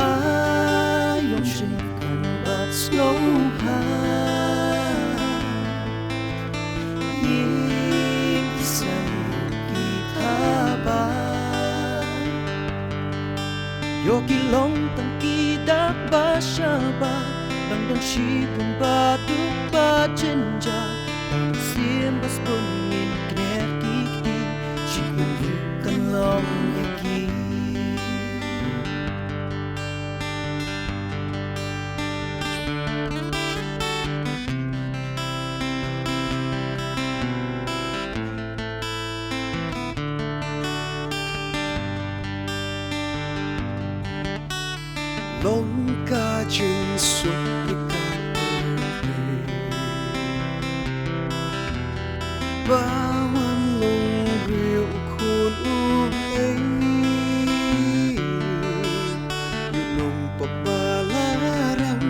Ai ym shym khun bad sngewbha, ïing ki sem ki thaba. Ïoh ki long tang ki dak ba shabar, dang don shibun ba duk ba jynjar, dang sim ba sbun ngin kner ki kti, shibun ruh kan long ïa ki. Long ka jingsuk ïa ka pyrthei, ba wan long briew u Khun U Blei. Ïa u nongpop ba la rem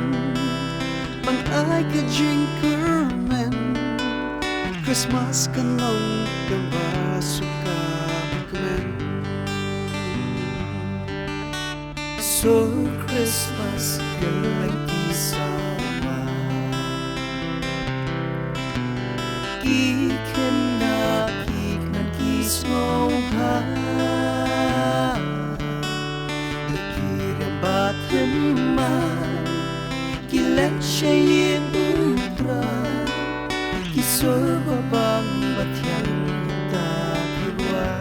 ban ai ka jingkyrmen, Christmas kan long kaba suka kmen. Sur Christmas, kynrad ki samla, ki khynnah ki kmen ki sngewbha, da ki riam bad thymmai ki leit sha ïing U Trai, ki sur ba bang ba thiang ta ki rwai.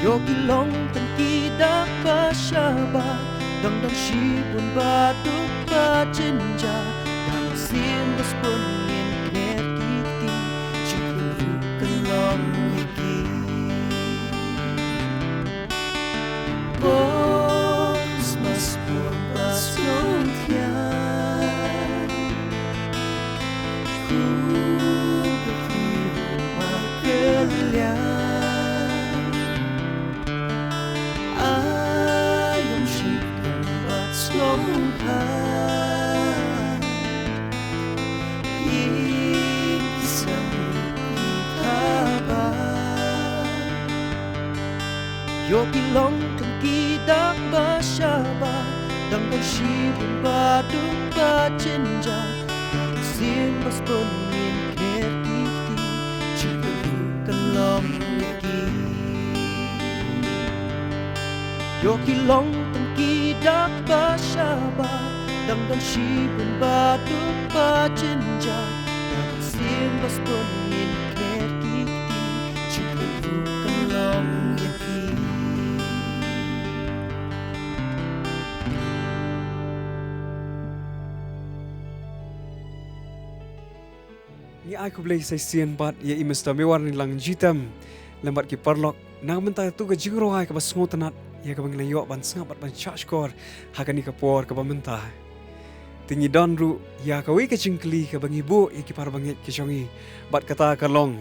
Ïoh ki long tang ki dak ba shabar, dang dang shibun ba duk ba jynjar, dang sien ba spun ngin kner ki kti, shu pynruk kan long ïa ki. Bok Christmas bun ba sngewthiang. Ku ba ki ma kylliang. Ai ym shit kan bat sngewthiang. Ïing ki sam ki thabar. Ïoh ki long tang ki dak ba shabar, dang dang shibun ba duk ba jynjar, dang sien ba spun ngin kner ki kti, shu pynruk kan long ïa ki. Ïoh ki long tang ki dak ba shabar, dang dang shibun ba duk ba jynjar, dang sien ba spun ngin kner ki kti, shu pynruk kan long ïa ki. Ngi ai khublei sa shisien bad ïa i Mister Mewar Ninglang Jitem lem bad ki paralok na ka bynta ïa tu ka jingrwai kaba sngewtynnat ïa kaba ngi la ïoh ban sngap bad ban shahshkor ha kane ka por kaba mynta. Te ngi don ruh ïa kawei ka jingkylli kaba ngi buh ïa ki parabangeit ki jong ngi, bad kata ka long,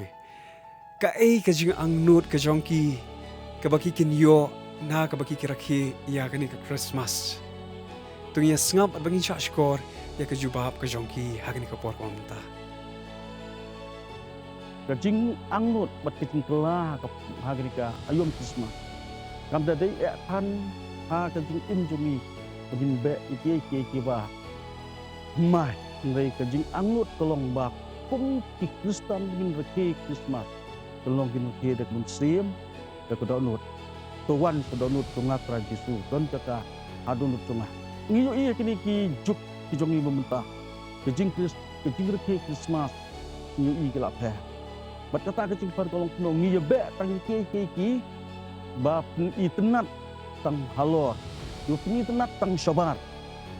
kaei ka jingangnud ka jong ki kaba ki kin ïoh na kaba ki ki rakhe ïa kane ka Christmas? To ngin ïa sngap bad ba ngin shahshkor ïa ka jubab ka jong ki ha kane ka por kaba mynta. Ka jingangnud bad ka jingkylla ha ka, ha kane ka aïom Christmas kam da dei eh than ha ka jingim jong ngi, ka jingbeh ïa kiei kiei kiba thymmai. Hynrei ka jingangnud ka long ba kum ki Khristan ba ngin rakhe Christmas, ka long ngin rakhe da ka mynsiem, da ka dohnud. To wan ka dohnud jong nga Trai Jisu, don kata ha dohnud jong nga. Ngi ïohi ha kine ki juk ki jong ngi mynta, ka jingkhrist, ka jingrakhe Christmas, ngi ïohi ka la pher. Bad kata ka jingpher ka long kumno, ngi ïa beh tang ïa kiei kiei kiba pynitynnat tang halor, ïa pynitynnat tang shabar.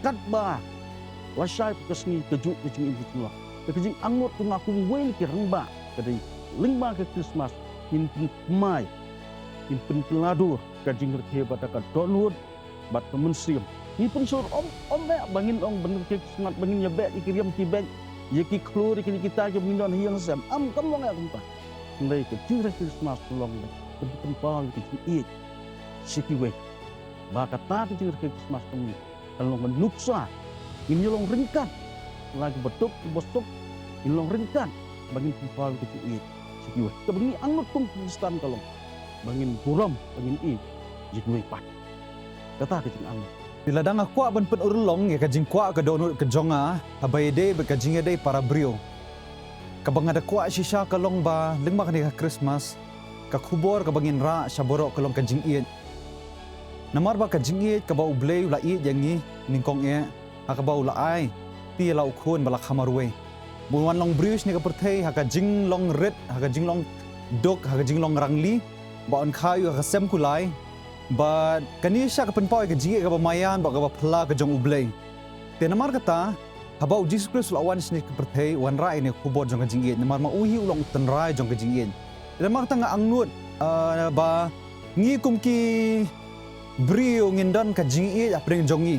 Katba lashai pat ka sngi ka juh ka jingim ka jinglong. Te ka jingangnud jong nga kum uwei na ki rangbah ka dei, lyngba ka Christmas ngin pynthymmai, ngin pynkylla dur ka jingrakhe bad ka dohnud bad ka mynsiem. Ngi pynshlur, ym, ym eh ba ngin ong ban rakhe Christmas ba ngin ïa beh ïa ki riam ki beit, ïa ki khlur, ïa kine kita kiba ngin don ha ïing ha sem. Ym, kam long eh kumta. Hynrei ka jingrakhe Christmas ka long ba ngin pynpaw ïa ka jingïeit sha kiwei. Ba kata ka jingrakhe Christmas ka long, ka long ka nuksa. Ngin ïa long ryngkat, la kiba duk kiba suk, ngin long ryngkat ba ngin pynpaw ïa ka jingïeit sha kiwei. Kaba ngi angnud kum ki Khristan ka long ba ngin burom, ba ngin ïeit ïa kiwei pat. Kata ka jingangnud. Te lada nga kwah ban pynurlong ïa ka jingkwah ka dohnud ka jong nga haba ïadei bad ka jingïadei para briew, kaba nga da kwah shisha ka long ba lyngba kane ka Christmas, ka khubor kaba ngin rah sha baroh ka long ka jingïeit. Namar ba ka jingïeit kaba U Blei u la ïeit ïa ngi nyngkong eh, ha kaba u la ai te ïa la u Khun ba la kha marwei, ba un wan long briew shane ka pyrthei ha ka jinglong rit, ha ka jinglong duk, ha ka jinglong rangli, ba un kha ïa u ha ka sem kulai. Bad kane shisha ka pynpaw ïa ka jingïeit kaba maïan bad kaba phylla ka jong U Blei. Te namar kata, haba U Jisu Khrist u la wan shane ka pyrthei, u wanrah ïa kane ka khubor jong ka jingïeit, namar ma u hi u long u tynrai jong ka jingïeit. Te namar kata nga angnud, ah, ba ngi kum ki briew ngin don ka jingïeit hapdeng jong ngi,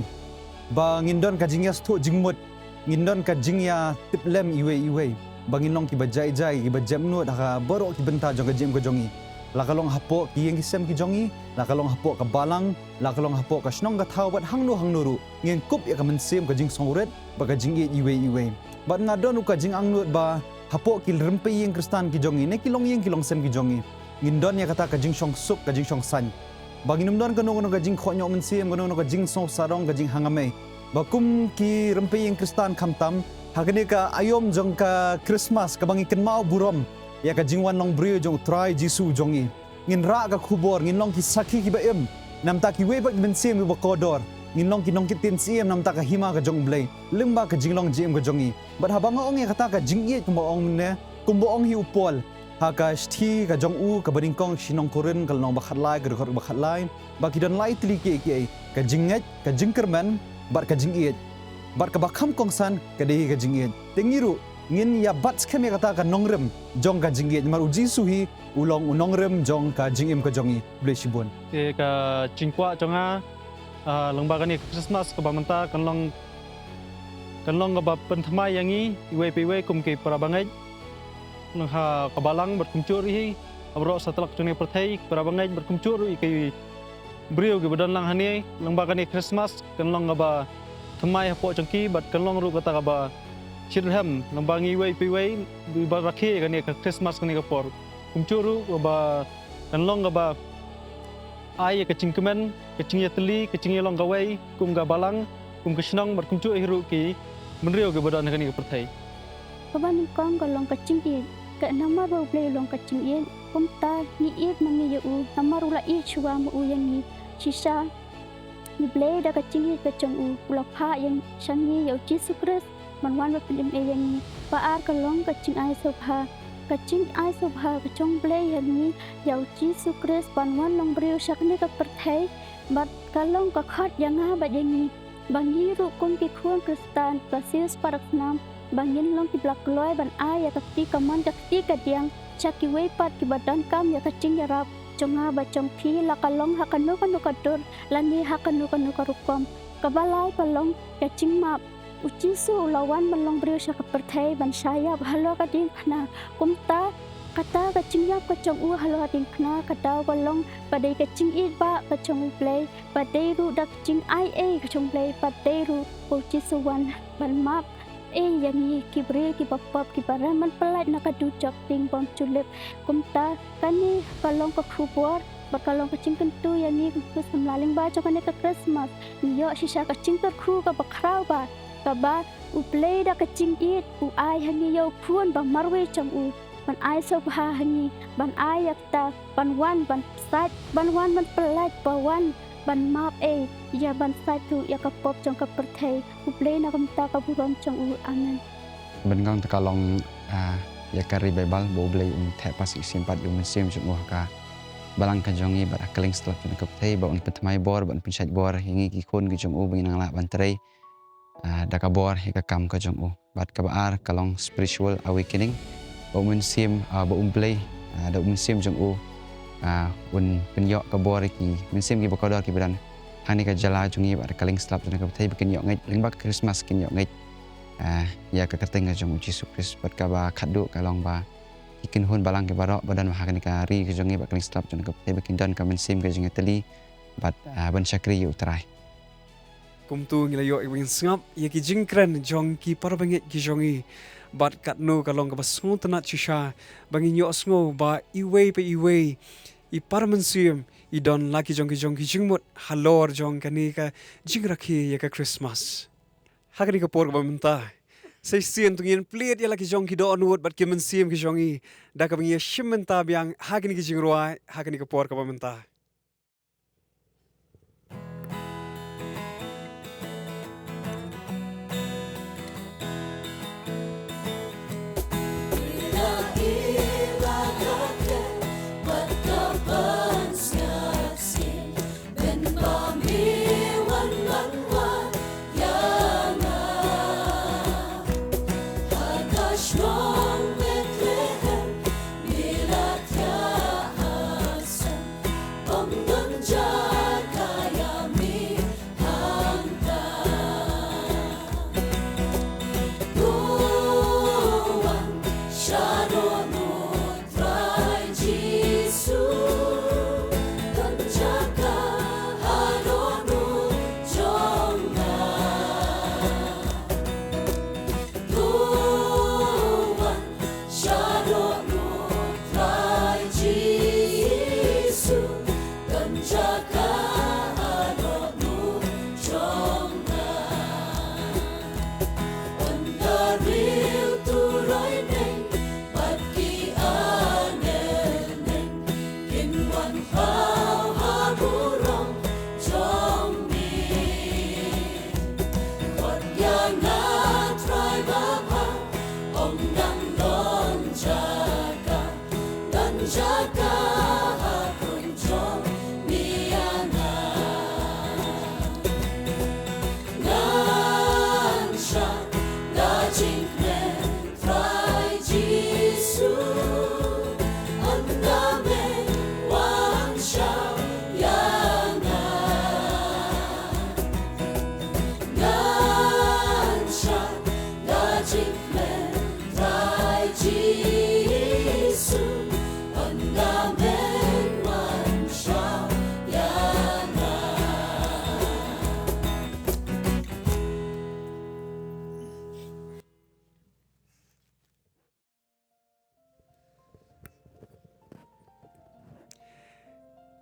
ba ngin don ka jingïasngewthuh jingmut, ngin don ka jingïatiplem iwei iwei, ba ngin long kiba jai jai, kiba jemnud ha baroh ki bynta jong ka jingim ka jong ngi. La ka long hapoh ki ïing ki sem ki jong ngi, la ka long hapoh ka balang, la ka long hapoh ka shnong ka thaw, bad hangno hangno ruh, ngin kup ïa ka mynsiem ka jingsngewrit bad ka jingïeit iwei iwei. Bad nga don ruh ka jingangnud ba hapoh ki rympei ïing Khristan ki jong ngi, ne ki longïing ki longsem ki jong ngi, ngin don ïa kata ka jingshongsuk, ka jingshongsaiñ. Ba ngin ym don kano kano ka jingkhohñioh mynsiem, kano kano ka jingsngew sarong, ka jinghangamei. Ba kum ki rympei ïing Khristan khamtam, ha kane ka aïom jong ka Christmas kaba ngi kynmaw burom ïa ka jingwan long briew jong U Trai Jisu jong ngi, ngin rah ka khubor, ngin long ki sakhi kiba im na bynta kiwei pat ki mynsiem kiba kordor, ngin long ki nongkitien siem na bynta ka hima ka jong U Blei lyngba ka jinglong jingim ka jong ngi. Bad haba nga ong ïa kata ka jingïeit, kumba ong mynne, kumba ong hi u Paul, ha ka shithi ka jong u kaba nyngkong sha ki nong Korinth ka lynnong ba khatlai, ka dkhot ba khatlai, ba ki don lai tylli kiei kiei, ka jingngeit, ka jingkyrmen, bad ka jingïeit. Bad kaba kham kongsan ka dei ka jingïeit. Te ngi ruh ngin ïa bat skhem ïa kata ka nongrim jong ka jingïeit, namar u Jisu hi u long u nongrim jong ka jingim ka jong ngi. Khublei shibun. Te ka jingkwah jong nga, ah, lyngba kane ka Christmas kaba mynta kan long, kan long kaba pynthymmai ïa ngi iwei pa iwei kum ki para bangeit. Nang ha ka balang bad kumjuh ruh ïa baroh satlak jong kane ka pyrthei, ki para bangeit bad kumjuh ruh ïa ki briew kiba don lang hangne, lyngba kane ka Christmas kan long kaba thymmai hapoh jong ki bad kan long ruh kata kaba shitrhem lyngba ngi iwei pa iwei ba rakhe ïa kane ka Christmas kane ka por. Kumjuh ruh kaba kan long kaba ai ïa ka jingkmen, ka jingïatylli, ka jingïalong kawei kum ka balang, kum ka shnong bad kumjuh hi ruh ki bynriew kiba don ha kane ka pyrthei. Kaba nyngkong ka long ka jingïeit. Ka namar ba U Blei u long ka jingïeit, kumta ngi ïeit ma ngi ïa u namar u la ïeit shuwa ma u ïa ngi. Shisha U Blei da ka jingïeit ka jong u, u la phah ïa sha ngi ïa u Jisu Khrist ban wan ba pynim ei ïa ngi. Ba ar ka long ka jingai sngewbha. Ka jingai sngewbha ka jong U Blei ïa ngi, ïa u Jisu Khrist ban wan long briew sha kane ka pyrthei, bad ka long ka khot ïa nga bad ïa ngi ba ngi ruh kum ki khun Khristan ba siew spah snam, ba ngin long kiba la kloi ban ai ïa ka kti kamon ka kti kadiang sha kiwei pat kiba donkam ïa ka jingïarap jong nga bad jong phi, la ka long ha kano kano ka dur lane ha kano kano ka rukom. Kaba lai ka long ka jingmap. U Jisu u la wan ban long briew sha ka pyrthei ban shah ïap halor ka diengphna. Kumta kata ka jingïap ka jong u halor ka diengphna, ka daw ka long ba dei ka jingïeit ba ka jong U Blei, ba dei ruh da ka jingai ei ka jong U Blei, ba dei ruh ba u Jisu u wan ban map ei ïa ngi ki briew kiba pop kiba rem ban pyllait na ka dujok ding bym ju lip. Kumta kane ka long ka khubor bad ka long ka jingkyntu ïa ngi kum ki samla lyngba jong kane ka Christmas. Ngi ïoh shisha ka jingkyrkhu kaba khraw ba, kaba U Blei da ka jingïeit u ai ha ngi ïa u khun ba marwei jong u, ban ai sngewbha ha ngi, ban ai ïa kata, ban wan ban sait, ban wan ban pyllait, ban wan ban map ei ïa, ban sait ruh ïa ka pop jong ka pyrthei. U Blei na ka bynta ka burom jong u. Amen. Ban kong ta ka long, ah, ïa ka ri Baibl ba U Blei un theh pass isynei pat ïa u Mynsiem jong u ha ka balang ka jong ngi bad ha ka liang satlak jong ka pyrthei, ba un pynthymmai bor, ba un pynshait bor ïa ngi ki khun ki jong u ba ngin nang lah ban trei, ah, da ka bor ïa ka kam ka jong u. Bad kaba ar ka long spiritual awakening, ba u Mynsiem, ah, ba U Blei, ah, da u Mynsiem jong u, ah, un pynïoh ka bor ïa ki mynsiem kiba kordor kiba don hangne ka jylla jong ngi bad ha ka liang satlak jong ka pyrthei ba kin ïoh ngeit lyngba ka Christmas, kin ïoh ngeit, ah, ïa ka kyrteng ka jong u Jisu Khrist. Bad kaba khatduh ka long ba ki kynhun balang kiba baroh ba don ha kane ka ri ka jong ngi bad ha ka liang satlak jong ka pyrthei ba kin don ka mynsiem ka jingïatylli bad, ah, ban shakri ïa U Trai. Kumta ngi la ïoh ïa ka jingsngap ïa ki jingkren jong ki para bangeit ki jong ngi. Bad katno ka long kaba sngewtynnat shisha ba ngin ïohsngew ba iwei pa iwei i para mynsiem i don la ki jong ki jong ki jingmut halor jong kane ka jingrakhe ïa ka Christmas. Ha kane ka por kaba mynta, sa shisien to ngin plie ïa la ki jong ki dohnud bad ki mynsiem ki jong ngi da kaba ngin ïa shim bynta biang ha kine ki jingrwai ha kane ka por kaba mynta.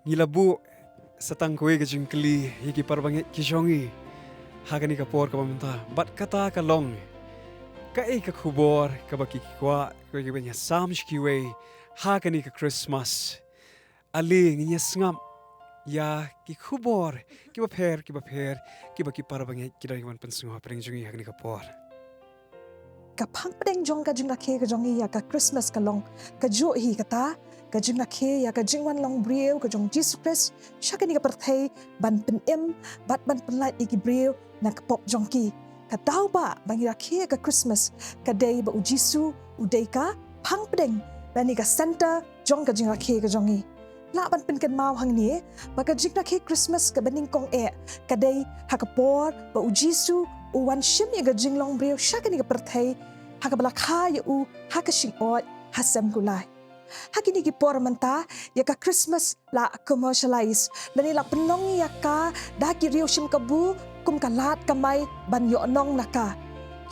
Ngi la buh sa tang kawei ka jingkylli ïa ki para bangeit ki jong ngi ha kane ka por kaba mynta. Bad kata ka long, kaei ka khubor kaba ki kwah kawei kiba ïa sam sha kiwei ha kane ka Christmas? Ale ngin ïa sngap ïa ki khubor kiba pher kiba pher kiba ki para bangeit ki dang ïa wan pynsngew ha pdeng jong ngi ha kane ka por. Ka phang pdeng jong ka jingrakhe ka jong ngi ïa ka Christmas ka long kajuh hi kata ka jingrakhe ïa ka jingwan long briew ka jong Jisu Khrist sha kane ka pyrthei, ban pynim bad ban pynlait ïa ki briew na ka pop jong ki. Ka daw ba ba ngi rakhe ïa ka Christmas ka dei ba u Jisu u dei ka phang pdeng lane ka center jong ka jingrakhe ka jong ngi. Lah ban pynkynmaw hangne ba ka jingrakhe Christmas kaba nyngkong eh ka dei ha ka por ba u Jisu u wan shim ïa ka jinglong briew sha kane ka pyrthei, ha kaba la kha ïa u ha ka shingoid ha sem kulai. Ha kine ki por mynta ïa ka Christmas la commercialize lane la pynlong ïa ka da ki riew shim kabu kum ka lad kamai ban ïoh nong na ka.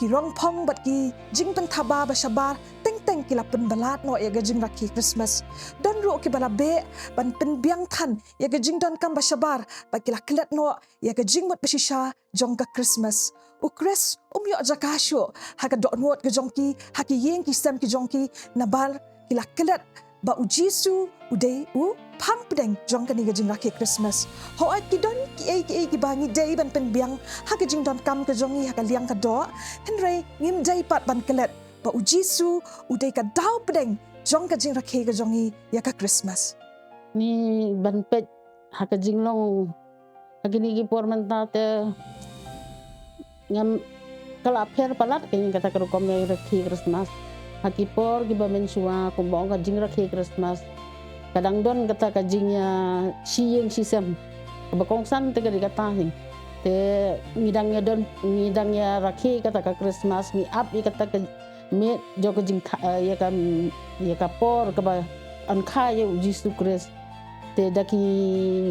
Ki rong phong bad ki jingpynthaba ba shabar teng teng ki la pynbalat noh ïa ka jingrakhe Christmas. Don ruh kiba la beh ban pynbiang than ïa ka jingdonkam ba shabar bad ki la klet noh ïa ka jingmut ba shisha jong ka Christmas. U Khrist um ïoh jaka shuh ha ka dohnud ka jong ki, ha ki ïing ki sem ki jong ki, nabar ki la klet ba u Jisu u dei u phang pdeng jong kane ka jingrakhe Christmas. Hooid ki don kiei kiei kiba ngi dei ban pynbiang ha ka jingdonkam ka jong ngi ha ka liang ka doh, hynrei ngim dei pat ban klet ba u Jisu u dei ka daw pdeng jong ka jingrakhe ka jong ngi ïa ka Christmas. Ngi ban peit ha ka jinglong ha kine ki por mynta te ngam, ka la pher palat ka ïing kata ka rukom ïa rakhe Christmas. Ha ki por kiba mynshuwa kumba ong ka jingrakhe Christmas ka dang don kata ka jingïa shi ïing shi sem kaba kongsan te ka dei kata hi. Te ngi dang ïa don, ngi dang ïa rakhe kata ka Christmas, ngi ap ïa kata ka miet jong ka jingkha, eh, ïa ka, ïa ka por kaba yn kha ïa u Jisu Khrist. Te da ki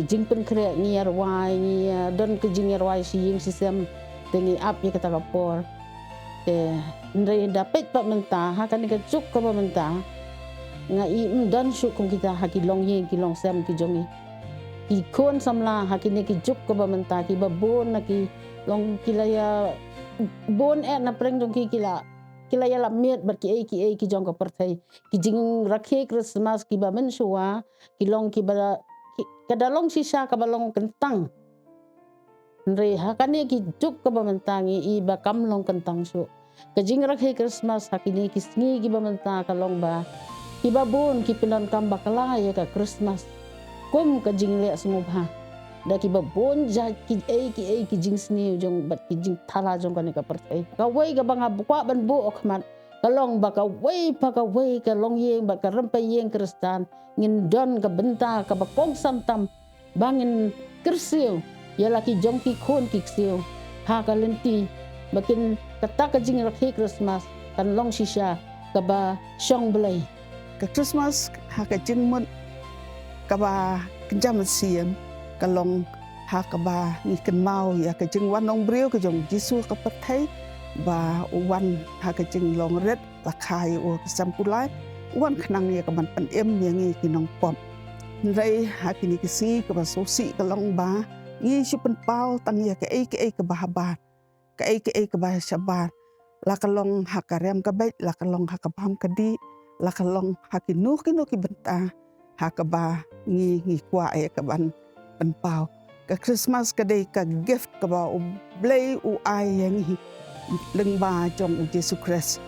jingpynkhreh ngi ïa rwai, ngi ïa don ka jingïarwai shi ïing shi sem, te ngi ap ïa kata ka por. Te hynrei da peit pat mynta ha kane ka juk kaba mynta, nga i ym don shuh kum kita ha ki longïing ki longsem ki jong ngi. Ki khun samla ha kine ki juk kaba mynta kiba bun na ki long ki la ïa bun eh na pdeng jong ki ki la ki la ïalap miet bad kiei kiei ki jong ka pyrthei. Ki jingrakhe Christmas kiba mynshuwa ki long kiba ki, ka da long shisha kaba long kyntang. Hynrei ha kane ki juk kaba mynta ngi i ba kam long kyntang shuh. Ka jingrakhe Christmas ha kine ki sngi kiba mynta ka long ba kiba bun ki pyndonkam bakla ïa ka Christmas kum ka jingleh sngewbha da kiba bun jait kiei kiei ki jingsniew jong bad ki jingthala jong kane ka pyrthei. Kawei kaba nga kwah ban buh khmat ka long ba kawei pa kawei ka longïing bad ka rympei ïing Khristan ngin don ka bynta kaba kongsan tam ba ngin kyrsiew ïa la ki jong ki khun ki ksiew ha ka lynti ba kin kata ka jingrakhe Christmas kan long shisha kaba shong Blei. Ka Christmas ha ka jingmut kaba kynja mynsiem ka long ha kaba ngi kynmaw ïa ka jingwan long briew ka jong Jisu ka pyrthei, ba u wan ha ka jinglong rit la kha ïa u ka sem kulai, u wan khnang ïa ka ban pynim ïa ngi ki nongpop. Hynrei ha kine ki sngi kaba sngewsih ka long ba ngi shu pynpaw tang ïa kaei kaei kaba habar, kaei kaei kaba shabar, la ka long ha ka rem ka beit, la ka long ha ka bam ka dih, la ka long ha kino kino ki bynta ha kaba ngi, ngi kwah ïa ka ban pynpaw. Ka Christmas ka dei ka gift kaba u Blei u ai ïa ngi lyngba jong u Jisu Khrist.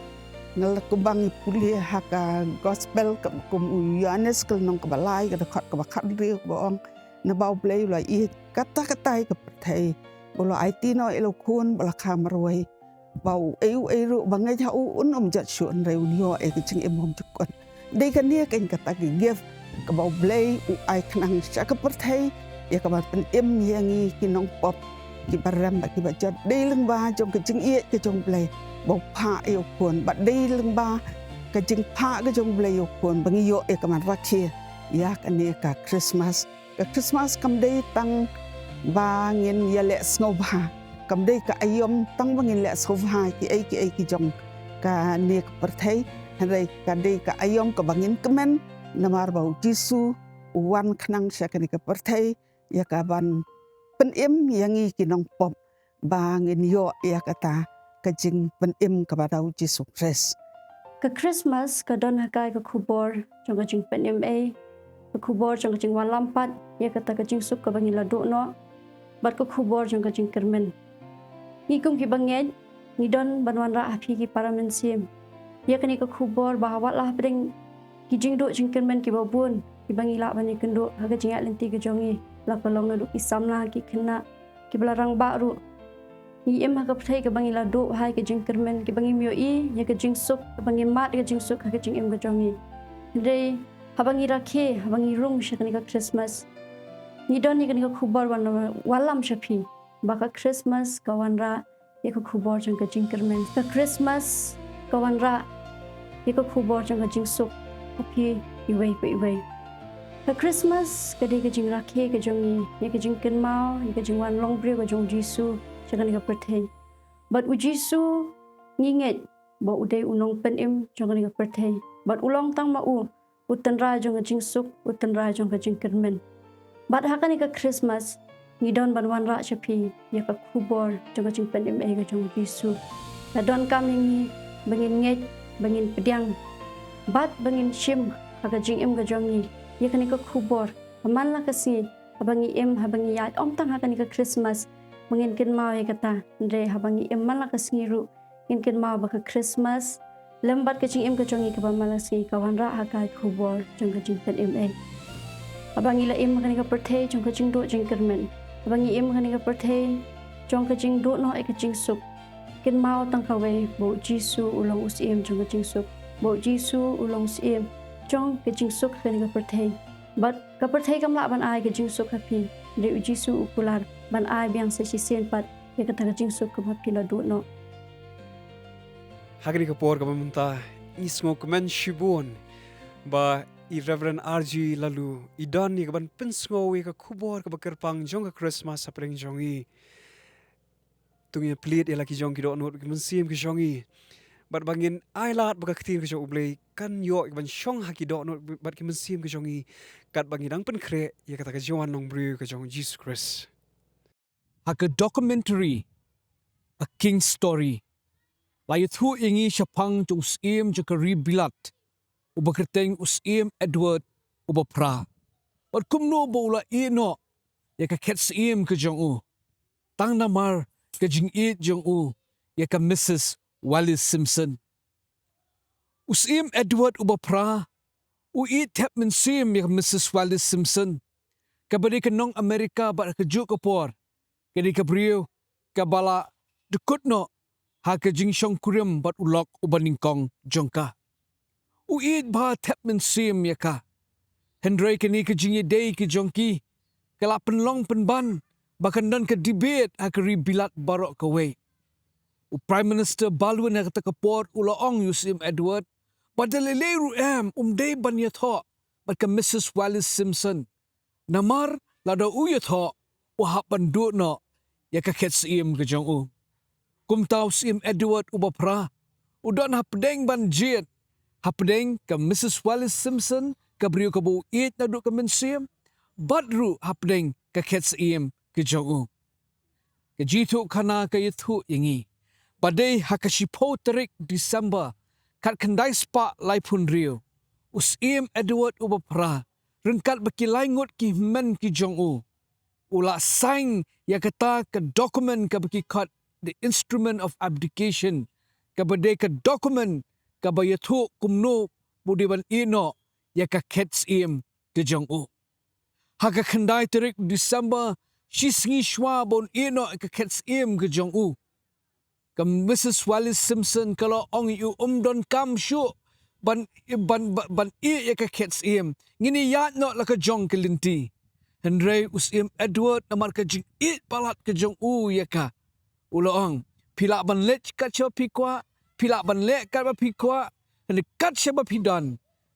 Nga la kumba ngi pule ha ka gospel ka kum u Ïoannis ka lynnong kaba lai ka dkhot kaba khathynriew kaba ong, naba u Blei u la ïeit kata katai ka pyrthei ba u la aiti noh ïa la u khun ba la kha marwei, ba uei uei ruh ba ngeit ha u un ym jot shuh hynrei un ïoh ïa ka jingim bymjukut. Dei kane keiñ kata ka gift kaba u Blei u ai khnang sha ka pyrthei ïa ka ban pynim ïa ngi ki nongpop kiba rem bad kiba jot. Dei lyngba jong ka jingïeit ka jong u Blei ba u phah ïa u khun, bad dei lyngba ka jingphah ka jong u Blei ïa u khun ba ngi ïoh ïa ka ban rakhe ïa kane ka Christmas. Ka Christmas kam dei tang ba ngin ïaleh sngewbha. Kam dei ka aïom tang ba ngin leh sngewbha kiei kiei ki jong kane ka pyrthei. Hynrei ka dei ka aïom kaba ngin kmen namar ba u Jisu u wan khnang sha kane ka pyrthei ïa ka ban pynim ïa ngi ki nongpop ba ngin ïoh ïa kata ka jingpynim kaba da u Jisu Khrist. Ka Christmas ka don ha ka ka khubor jong ka jingpynim ei, ka khubor jong ka jingwallam pat ïa kata ka jingsuk kaba ngi la duh noh, bad ka khubor jong ka jingkyrmen. Ngi kum ki bangeit ngi don ban wanrah ha phi ki para mynsiem ïa kane ka khubor ba wat la hapdeng ki jingduh jingkyrmen kiba bun kiba ngi lah ban ïakynduh ha ka jingïaid lynti ka jong ngi, la ka long naduh ki samla, ki khynnah, kiba la rangbah ruh. Ngi im ha ka pyrthei kaba ngi la duh ha ka jingkyrmen, kiba ngim ïohi ïa ka jingsuk, kaba ngi mad ka jingsuk ha ka jingim ka jong ngi. Hynrei haba ngi rakhe, haba ngi rung sha kane ka Christmas, ngi don ïa kane ka khubor ban wallam sha phi ba ka Christmas ka wanrah ïa ka khubor jong ka jingkyrmen. Ka Christmas ka wanrah ïa ka khubor jong ka jingsuk ha phi iwei pa iwei. Ka Christmas ka dei ka jingrakhe ka jong ngi ïa ka jingkynmaw ïa ka jingwan long briew ka jong u Jisu sha kane ka pyrthei. Bad u Jisu ngi ngeit ba u dei u nongpynim jong kane ka pyrthei, bad u long tang ma u u tynrai jong ka jingsuk, u tynrai jong ka jingkyrmen. Bad ha kane ka Christmas ngi don ban wanrah sha phi ïa ka khubor jong ka jingpynim ei ka jong u Jisu. Ka donkam ïa ngi ba ngin ngeit, ba ngin pdiang, bad ba ngin shim ha ka jingim ka jong ngi ïa kane ka khubor. Ba man la ka sngi haba ngi im, haba ngi ïaid, ym tang ha kane ka Christmas ba ngin kynmaw ïa kata, hynrei haba ngi im man la ka sngi ruh ngin kynmaw ba ka Christmas lem bad ka jingim ka jong ngi kaba man la ka sngi ka wanrah ha ka khubor jong ka jingpynim ei. Haba ngi la im ha kane ka pyrthei jong ka jingduh jingkyrmen, haba ngi im ha kane ka pyrthei jong ka jingduh noh ïa ka jingsuk, kynmaw tang kawei ba u Jisu u long u Syiem jong ka jingsuk, ba u Jisu u long u Syiem jong ka jingsuk ha kane ka pyrthei. Bad ka pyrthei kam lah ban ai ka jingsuk ha phi, hynrei u Jisu u kular ban ai biang sa shisien pat ïa kata ka jingsuk kaba phi la duh noh. Ha kane ka por kaba mynta ngi sngewkmen shibun ba i Reverend R G Laloo i don ïa ka ban pynsngew ïa ka khubor kaba kyrpang jong ka Christmas hapdeng jong ngi. To ngin ïa plie ïa la ki jong ki dohnud bad ki mynsiem ki jong ngi, bad ba ngin ai lad ba ka ktien ka jong U Blei kan ïoh ïa ka ban shong ha ki dohnud bad ki mynsiem ki jong ngi, katba ngi dang pynkhreh ïa kata ka jingwan long briew ka jong u Jisu Khrist. Ha ka documentary A King's Story, la ïathuh ïa ngi shaphang jong u syiem jong ka ri Bilat, uba kyrteng u Syiem Edward uba Phra, bad kumno ba u la ïeh noh ïa ka khet syiem ka jong u tang namar ka jingïeit jong u ïa ka Mrs Wallis Simpson. U Syiem Edward uba Phra u ïeit thep mynsiem ïa ka Mrs Wallis Simpson, kaba dei ka nong Amerika bad ha kajuh ka por ka dei ka briew kaba la dkut noh ha ka jingshongkurim bad u lok uba nyngkong jong ka. U ïeit bha thep mynsiem ïa ka. Hynrei kane ka jingïadei ka jong ki ka la pynlong pynban ba kan don ka debate ha ka ri Bilat baroh kawei. U Prime Minister Baldwin ha kata ka por u la ong ïa u Syiem Edward ba da lei lei ruh em um dei ban ïathoh bad ka Mrs Wallis Simpson, namar lada u ïathoh u hap ban duh noh ïa ka khet syiem ka jong u. Kumta u Syiem Edward uba Phra u don hapdeng ban jied hapdeng ka Mrs Wallis Simpson, ka briew kaba u ïeit naduh ka mynsiem, bad ruh hapdeng ka khet syiem ka jong u. Ka jingïathuhkhana ka ïathuh ïa ngi ba dei ha ka shiphew tarik December khatkhyndai spah laiphew hynriew, u Syiem Edward uba Phra, ryngkat bad ki lai ngut ki hynmen ki jong u, u la sign ïa kata ka document kaba ki khot the Instrument of Abdication, kaba dei ka document kaba ïathuh kumno ba u dei ban ïeh noh ïa ka khet syiem ka jong u. Ha ka khyndai tarik December, shi sngi shuwa ba un ïeh noh ïa ka khet syiem ka jong u, ka Mrs Wallis Simpson ka la ong ïa u um donkam shuh ban, ban, ban, ban ïeh ïa ka khet syiem. Ngin ïaid noh la ka jong ka lynti. Hynrei u Syiem Edward, namar ka jingïeit palat ka jong u ïa ka, u la ong, phi lah ban leit kat shaba phi kwah, phi lah ban leh kat ba phi kwah, hynrei kat shaba phi don,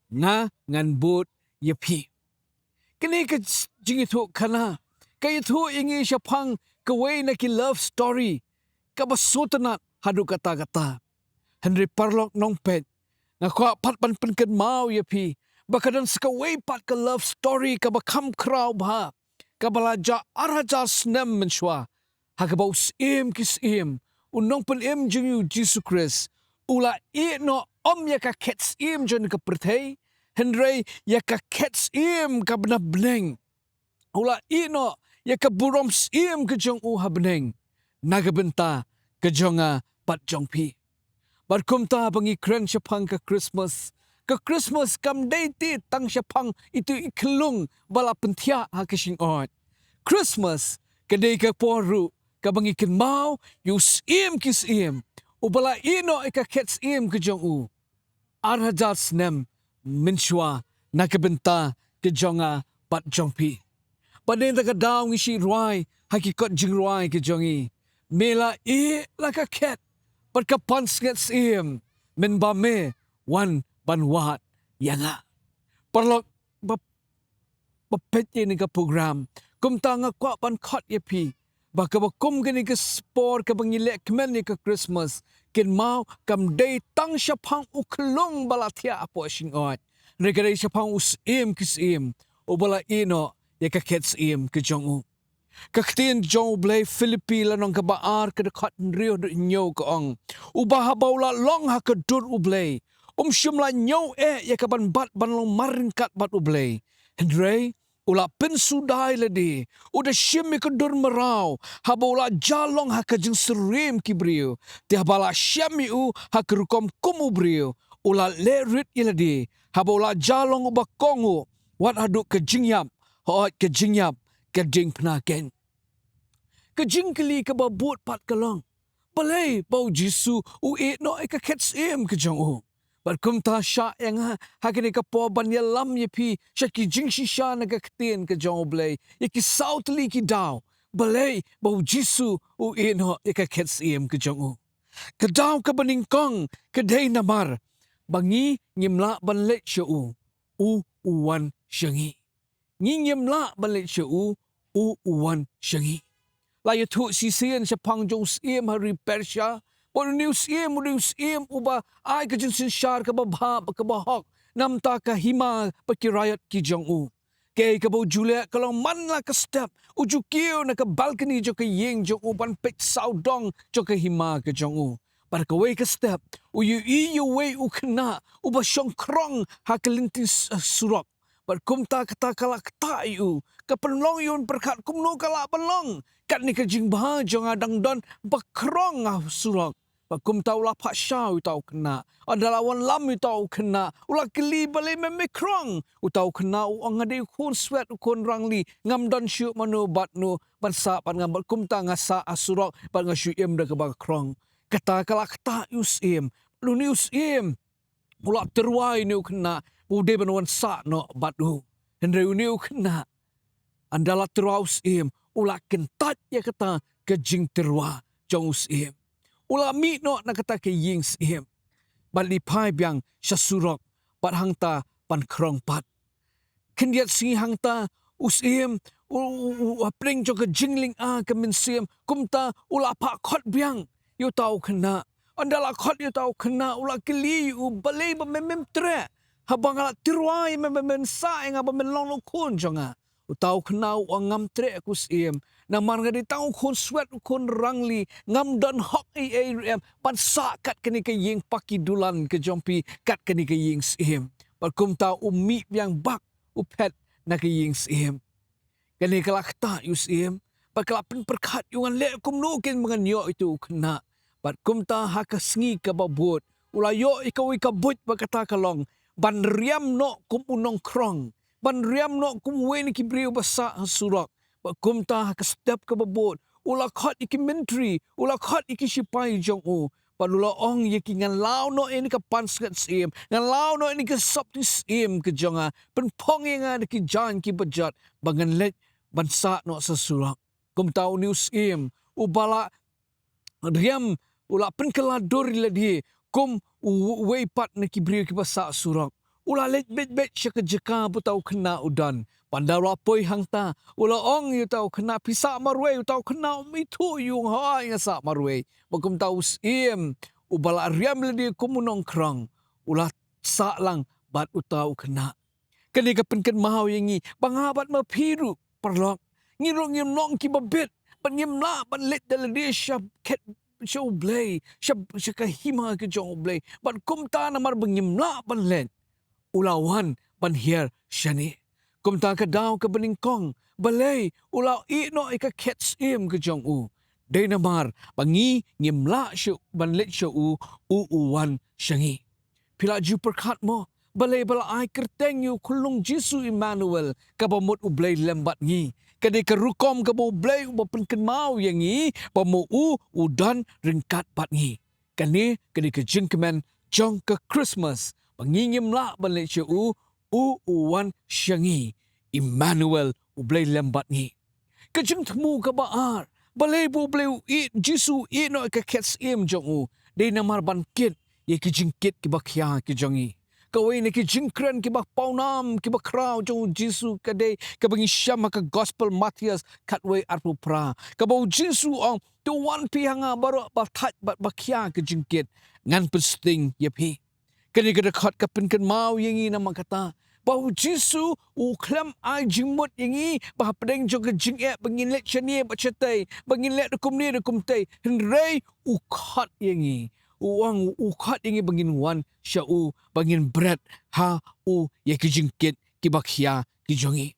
nga ngan bud ïa phi. Kane ka jingïathuhkhana ka ïathuh ïa ngi shaphang kawei na ki love story kaba sngewtynnat haduh katta katta. Hynrei paralok nongpeit, nga kwah pat ban pynkynmaw ïa phi ba ka don sa kawei pat ka love story kaba kham khraw bha, kaba la jah ar hajar snem mynshuwa, ha kaba u Syiem ki syiem, u Nongpynim jong ngi u Jisu Khrist, u la ïeh noh ym ïa ka khet syiem jong ka pyrthei, hynrei ïa ka khet syiem kaba na bneng. U la ïeh noh ïa ka burom syiem ka jong u ha bneng, na ka bynta ka jong nga bad jong phi. Bad kumta ba ngi kren shaphang ka Christmas, ka Christmas kam dei te tang shaphang itu i khyllung ba la pynthiah ha ka shyngod. Christmas ka dei ka por ruh kaba ngi kynmaw ïa u Syiem ki syiem, uba la ïeh noh ïa ka khet syiem ka jong u ar hajar snem mynshuwa, na ka bynta ka jong nga bad jong phi. Bad na kata ka daw ngi shu rwai ha ki kot jingrwai ka jong ngi: Me la ïeh la ka khet bad ka pansngiat syiem, mynba me wan ban wad ïa nga. Paralok ba, ba peit ïa kane ka program, kumta nga kwah ban khot ïa phi ba kaba kum kane ka por kaba ngi leh kmen ïa ka Christmas, kynmaw kam dei tang shaphang u khyllung ba la thiah hapoh shyngod, hynrei ka dei shaphang u Syiem ki syiem, uba la ïeh noh ïa ka khet syiem ka jong u. Ka ktien jong U Blei, Philippi lynnong kaba ar, ka dkhot hynriew haduh hynñiew, ka ong: Uba haba u la long ha ka dur U Blei, um shym la ñiew eh ïa ka ban bat ban long marryngkat bad U Blei, hynrei u la pynsuda ïa lade, u da shim ïa ka dur mraw, haba u la jia long ha ka jingsyriem ki briew. Te haba la shem ïa u ha ka rukom kum u briew, u la leh rit ïa lade, haba u la jia long uba kohnguh, wat haduh ka jingïap, hooid, ka jingïap ka diengphna keiñ. Ka jingkylli kaba bud pat ka long, balei ba u Jisu u ïeh noh ïa ka khet syiem ka jong u? Bad kumta shah ïa nga ha kane ka por ban ïalam ïa phi sha ki jingshisha na ka ktien ka jong U Blei ïa ki saw tylli ki daw, balei ba u Jisu u ïeh noh ïa ka khet syiem ka jong u. Ka daw kaba nyngkong ka dei namar ba ngi ngim lah ban leit sha u, u u wan sha ngi. Ngi ngim lah ban leit sha u, u u wan sha ngi. La ïathuh shisien shaphang jong u syiem ha ri Persia, ba une u syiem u dei u syiem uba ai ka jingsynshar kaba bha bad kaba hok na bynta ka hima bad ki riot ki jong u. Kaei kaba u ju leh ka long man la ka step, u ju kiew na ka balcony jong ka ïing jong u ban peit sawdong jong ka hima ka jong u. Bad ha kawei ka step u ïohi ïa uwei u khynnah uba shong khrong ha ka lynti s-, surok. Bad kumta kata ka la ktah ïa u, ka pynlong ïa u ban pyrkhat kumno ka lah ban long, katne ka jingbha jong nga dang don ba khrong ha surok. Bad kumta u la phah sha uta u khynnah. Ynda la wallam uta u khynnah, u la kylli, balei me me khrong? Uta u khynnah u ong, nga dei u khun swet, u khun rangli, ngam don shuh mano bad no ban sah bad nga, bad kumta nga sah ha surok bad nga shu im da kaba khrong. Kata ka la ktah ïa u syiem. Une u syiem u la tyrwa ïa une u khynnah ba u dei ban wan sah noh bad u. Hynrei une u khynnah, ynda la tyrwa u syiem, u la kyntait ïa kata ka jingtyrwa jong u syiem. U la mih noh na kata ka ïing syiem bad leit phai biang sha surok bad hangta ban khrong pat. Khyndiat sngi hangta, u syiem u, u, u, hapdeng jong ka jinglynga ka mynsiem, kumta u la phah khot biang ïa uta u khynnah. Ynda la khot ïa uta u khynnah, u la kylli ïa u, balei ba me mem treh haba nga la tyrwa ïa me ba men sah ïa nga, ba men long u khun jong nga? Uta u khynnah u ong, ngam treh ko syiem, namar nga dei tang u khun swet, u khun rangli, ngam don hok ei ei ruh em ban sah kat kane ka ïing paki dulan ka jong phi, kat kane ka ïing syiem. Bad kumta u mih biang bak, u phet na ka ïing syiem. Kane ka la ktah ïa u syiem bad ka la pynpyrkhat ïa u, ngan leh kumno kein ba ngan ïoh ïa uto u khynnah. Bad kumta ha ka sngi kaba bud u la ïoh ïa kawei ka buit, bad kata ka long ban riam noh kum u nongkhrong, ban riam noh kum uwei na ki briew ba sah ha surok. Bad kumta ha ka step kaba bud u la khot ïa ki myntri, u la khot ïa ki shipai jong u, bad u la ong ïa ki, ngan law noh ïa kane ka pansngiat syiem, ngan law noh ïa kane ka sopti syiem ka jong nga, pynphong ïa nga da ki jaiñ kiba jot ba ngan leit ban sah noh sha surok. Kumta une u syiem uba la riam, u la pynkylla dur ïa lade kum u, uwei pat na ki briew kiba sah surok. U la leit beit beit sha ka jaka ba uta u khynnah u don. Bad ynda u la poi hangta, u la ong ïa uta u khynnah, phi sah marwei? Uta u khynnah um ithuh ïa u, hooid nga sah marwei. Bad kumta u syiem uba la riam ïa lade kum u nongkhrong u la sah lang bad uta u khynnah. Kane ka pynkynmaw ïa ngi ba nga bad ma phi ruh, paralok, ngi ruh ngim long kiba bit, bad ngim lah ban leit da lade sha khet, sha U Blei, sha, sha ka hima ka jong U Blei. Bad kumta namar ba ngim lah ban leit, u la wan ban hiar shane. Kumta ka daw kaba nyngkong, balei u la ïeh noh ïa ka khet syiem ka jong u? Dei namar ba ngi ngim lah shuh ban leit sha u, u u wan sha ngi. Phi la ju pyrkhat mo, balei ba la ai kyrteng ïa u khunlung Jisu Immanuel, kaba mut U Blei lem bad ngi? Ka dei ka rukom kaba U Blei uba pynkynmaw ïa ngi ba ma u u don ryngkat bad ngi. Kane ka dei ka jingkmen jong ka Christmas, ba ngi ngim lah ban leit sha u, u u wan sha ngi. Immanuel, U Blei lem bad ngi. Ka jingthmu kaba ar, balei ba U Blei u ïeh, Jisu u ïeh noh ïa ka khet syiem jong u? Dei namar ban kit ïa ki jingkit kiba khia ki jong ngi. Kawei na ki jingkren kiba pawnam, kiba khraw jong u Jisu ka dei kaba ngi shem ha ka Gospel Mathaios khatwei arphew phra, kaba u Jisu u ong, "To wan phi ha nga baroh ba thait bad ba khia ki jingkit, ngan pynsting ïa phi." Kane ka dkhot ka pynkynmaw ïa ngi namar kata ba u Jisu u khlem ai jingmut ïa ngi ba hapdeng jong ka jingeh ba ngin leit shane bad shatei, ba ngin leit da kumne da kumtei, hynrei u khot ïa ngi. U ong, u khot ïa ngi ba ngin wan sha u, ba ngin bret ha u ïa ki jingkit kiba khia ki jong ngi.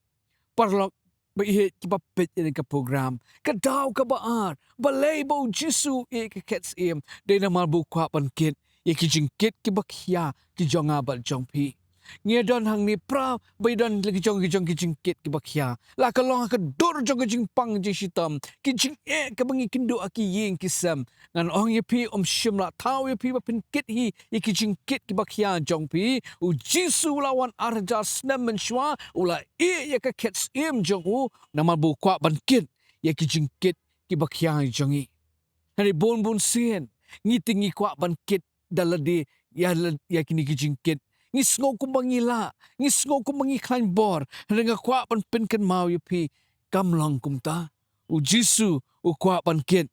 Paralok ba ïeit kiba peit ïa ka program, ka daw kaba ar, balei ba u Jisu u ïeh ïa ka khet syiem? Dei namar ba u kwah ban kit ïa ki jingkit kiba khia ki jong nga bad jong phi. Ngi don hangne phra ba ïadon la ki jong, ki jong ki jingkit kiba khia. La ka long ha ka dur jong ka jingpang jingshitom, ki jingeh kaba ngi kynduh ha ki ïing ki sem. Ngan ong ïa phi, um shym la thaw ïa phi ba phin kit hi ïa ki jingkit kiba khia jong phi. U Jisu u la wan ar hajar snem mynshuwa, u la ïeh ïa ka khet syiem jong u namar ba u kwah ban kit ïa ki jingkit kiba khia jong ngi. Hynrei bun bun sien ngi te ngi kwah ban kit da lade ïa la, ïa kine ki jingkit. Ngi sngew kumba ngi lah, ngi sngew kumba ngi khlaiñ bor. Hynrei nga kwah ban pynkynmaw ïa phi, kam long kumta. U Jisu u kwah ban kit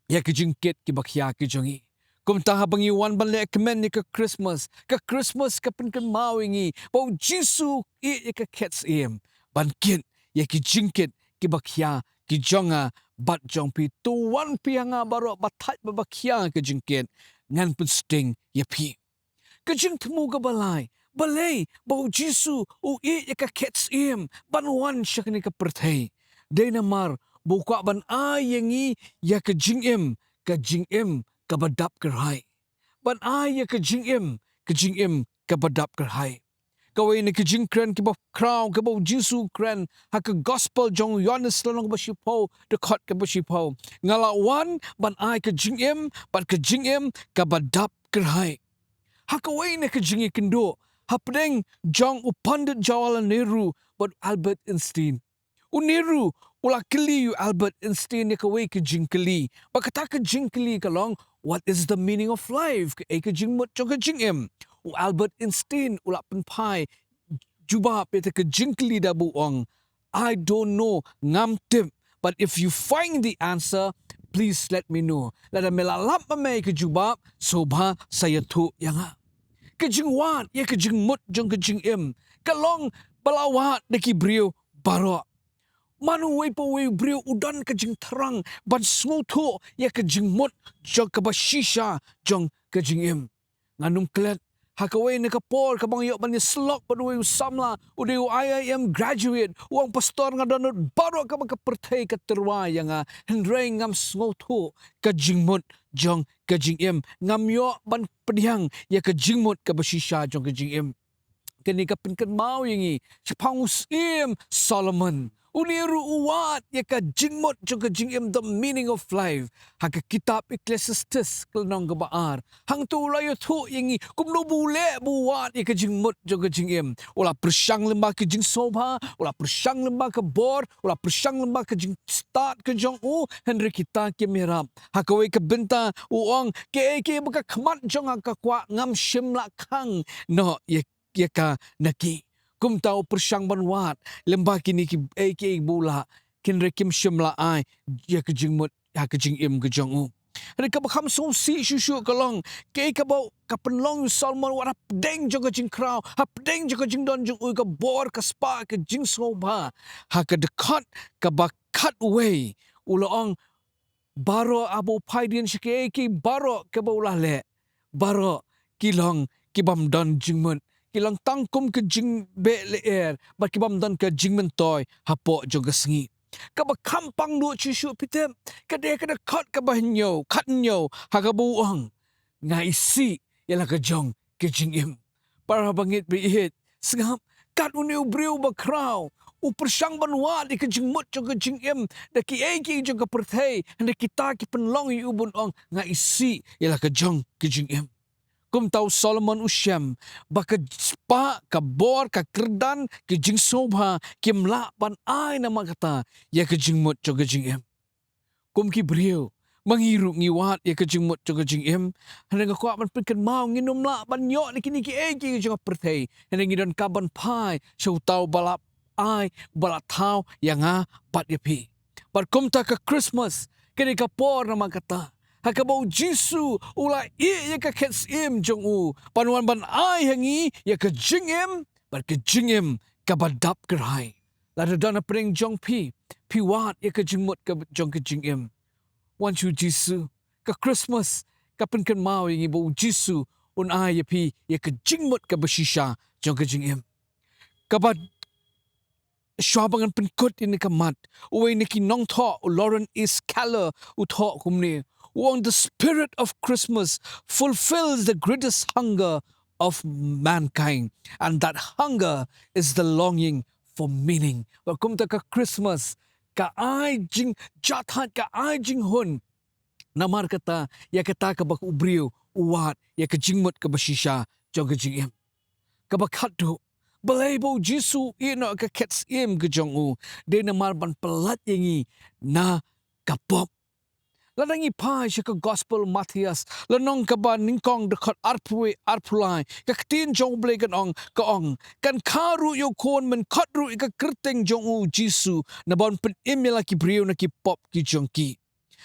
ïa ki jingkit kiba khia ki jong ngi. Kumta haba ngi wan ban leh kmen ïa ka Christmas, ka Christmas ka pynkynmaw ïa ngi ba u Jisu u ïeh ïa ka khet syiem ban kit ïa ki jingkit kiba khia ki jong nga bad jong phi. To wan phi ha nga baroh ba thait bad ba khia ki jingkit, ngan pynsting ïa phi. Ka jingthmu kaba lai, balei ba u Jisu u ïeh ïa ka khet syiem ban wan sha kane ka pyrthei? Dei namar ba u kwah ban ai ïa ngi ïa ka jingim, ka jingim kaba dap kyrhai. Ban ai ïa ka jingim, ka jingim kaba dap kyrhai. Kawei na ki jingkren kiba khraw kaba u Jisu u kren ha ka Gospel jong u Ïoannis lynnong kaba shiphew, dkhot kaba shiphew, "Nga la wan ban ai ka jingim, bad ka jingim kaba dap kyrhai." Ha kawei na ka jingïakynduh hapdeng jong u Pandit Jawaharlal Nehru bad u Albert Einstein, u Nehru u la kylli ïa u Albert Einstein ïa kawei ka jingkylli. Bad kata ka jingkylli ka long, "What is the meaning of life?" Kaei ka jingmut jong ka jingim? U Albert Einstein u la pynphai jubab ïa kata ka jingkylli da ba u ong, "I don't know, ngam tip, but if you find the answer, please let me know." Lada me la lap ma me ka jubab, sngewbha sa ïathuh ïa nga. Ka jingwad ïa ka jingmut jong ka jingim ka long ba la wad da ki briew baroh. Mano uwei pa uwei u briew u don ka jingthrang ban sngewthuh ïa ka jingmut jong kaba shisha jong ka jingim. Ngan ym klet, ha kawei na ka por kaba nga ïoh ban ïasyllok bad uwei u samla, u dei u I I M graduate, u ong, "Pastor, nga dohnud baroh kaba ka pyrthei ka tyrwa ïa nga, hynrei ngam sngewthuh ka jingmut jong ka jingim. Ngam ïoh ban pdiang ïa ka jingmut kaba shisha jong ka jingim." Kane ka pynkynmaw ïa ngi shaphang u Syiem Solomon. Une ruh u wad ïa ka jingmut jong ka jingim, the meaning of life, ha ka kitab Ecclesiastes ka lynnong kaba ar. Hangto u la ïathuh ïa ngi kumno ba u leh ba u wad ïa ka jingmut jong ka jingim. U la pyrshang lyngba ka jingsngewbha, u la pyrshang lyngba ka bor, u la pyrshang lyngba ka jingstad ka jong u, hynrei kita kim ïarap. Ha kawei ka bynta u ong, "Kaei kaei ba ka khmat jong nga ka kwah, ngam shym la khang noh ïa, ïa ka na ki." Kumta u pyrshang ban wad lyngba kine kiei kiei ba u lah, hynrei kim shym la ai ïa ka jingmut ha ka jingim ka jong u. Hynrei kaba kham sngewsih shuh shuh ka long, kaei kaba ka pynlong u Solomon wat hapdeng jong ka jingkhraw, hapdeng jong ka jingdon jong u, ka bor, ka spah, ka jingsngewbha. Ha ka dkhot kaba khatwei u la ong, baroh haba u phaidien sha kiei kiei baroh kaba u la leh, baroh ki long ki bym don jingmut, ki long tang kum ka jingbeh lyer bad ki bym don ka jingmyntoi hapoh jong ka sngi. Kaba kham pang duh shuh shuh, phi tip, ka dei ka dkhot kaba hynñiew, khathynñiew, ha kaba u ong, nga isih ïa la ka jong ka jingim. Para bangeit ba ïeit, sngap, kat une u briew bakhraw u pyrshang ban wad ïa ka jingmut jong ka jingim da kiei kiei jong ka pyrthei, hynrei kita ki pynlong ïa u ban ong, nga isih ïa la ka jong ka jingim. Kumta u Solomon u shem ba ka spah, ka bor, ka kyrdan, ka jingsngewbha kim lah ban ai namar kata ïa ka jingmut jong ka jingim. Kum ki briew, ma ngi ruh ngi wad ïa ka jingmut jong ka jingim, hynrei nga kwah ban pynkynmaw, ngin ym lah ban ïoh na kine kiei kiei jong ka pyrthei hynrei ngi donkam ban phai sha uta uba la ai, uba la thaw ïa nga bad ïa phi. Bad kumta ka Christmas ka dei ka por namar kata ha kaba U Jisu u la ïeh ïa ka khet syiem jong u ban wan ban ai ha ngi ïa ka jingim, bad ka jingim kaba dap kyrhai. Lada don hapdeng jong phi, phi wad ïa ka jingmut ka jong ka jingim, wan sha U Jisu. Ka Christmas ka pynkynmaw ïa ngi ba U Jisu un ai ïa phi ïa ka jingmut kaba shisha jong ka jingim. Kaba shuwa ba ngan pynkut ïa kane ka mat, uwei na ki nongthoh, u Loren S. Keller, u thoh kumne, u ong, the spirit of Christmas fulfills the greatest hunger of mankind, and that hunger is the longing for meaning. Bad kumta ka Christmas ka ai jingjahthait, ka ai jinghun namar kata ïa kata kaba u briew u wad ïa ka jingmut kaba shisha jong ka jingim. Kaba khatduh, balei ba U Jisu u ïeh noh ïa ka khet syiem ka jong u? Dei namar ban pyllait ïa ngi na ka pop. Lada ngi phai sha ka Gospel Mathaios, lynnong kaba nyngkong, dkhot arphew wei, arphew lai, ka ktien jong U Blei kan ong, ka ong, kan kha ruh ïa u khun, men khot ruh ïa ka kyrteng jong u Jisu, naba un pynim ïa la ki briew na ki pop ki jong ki.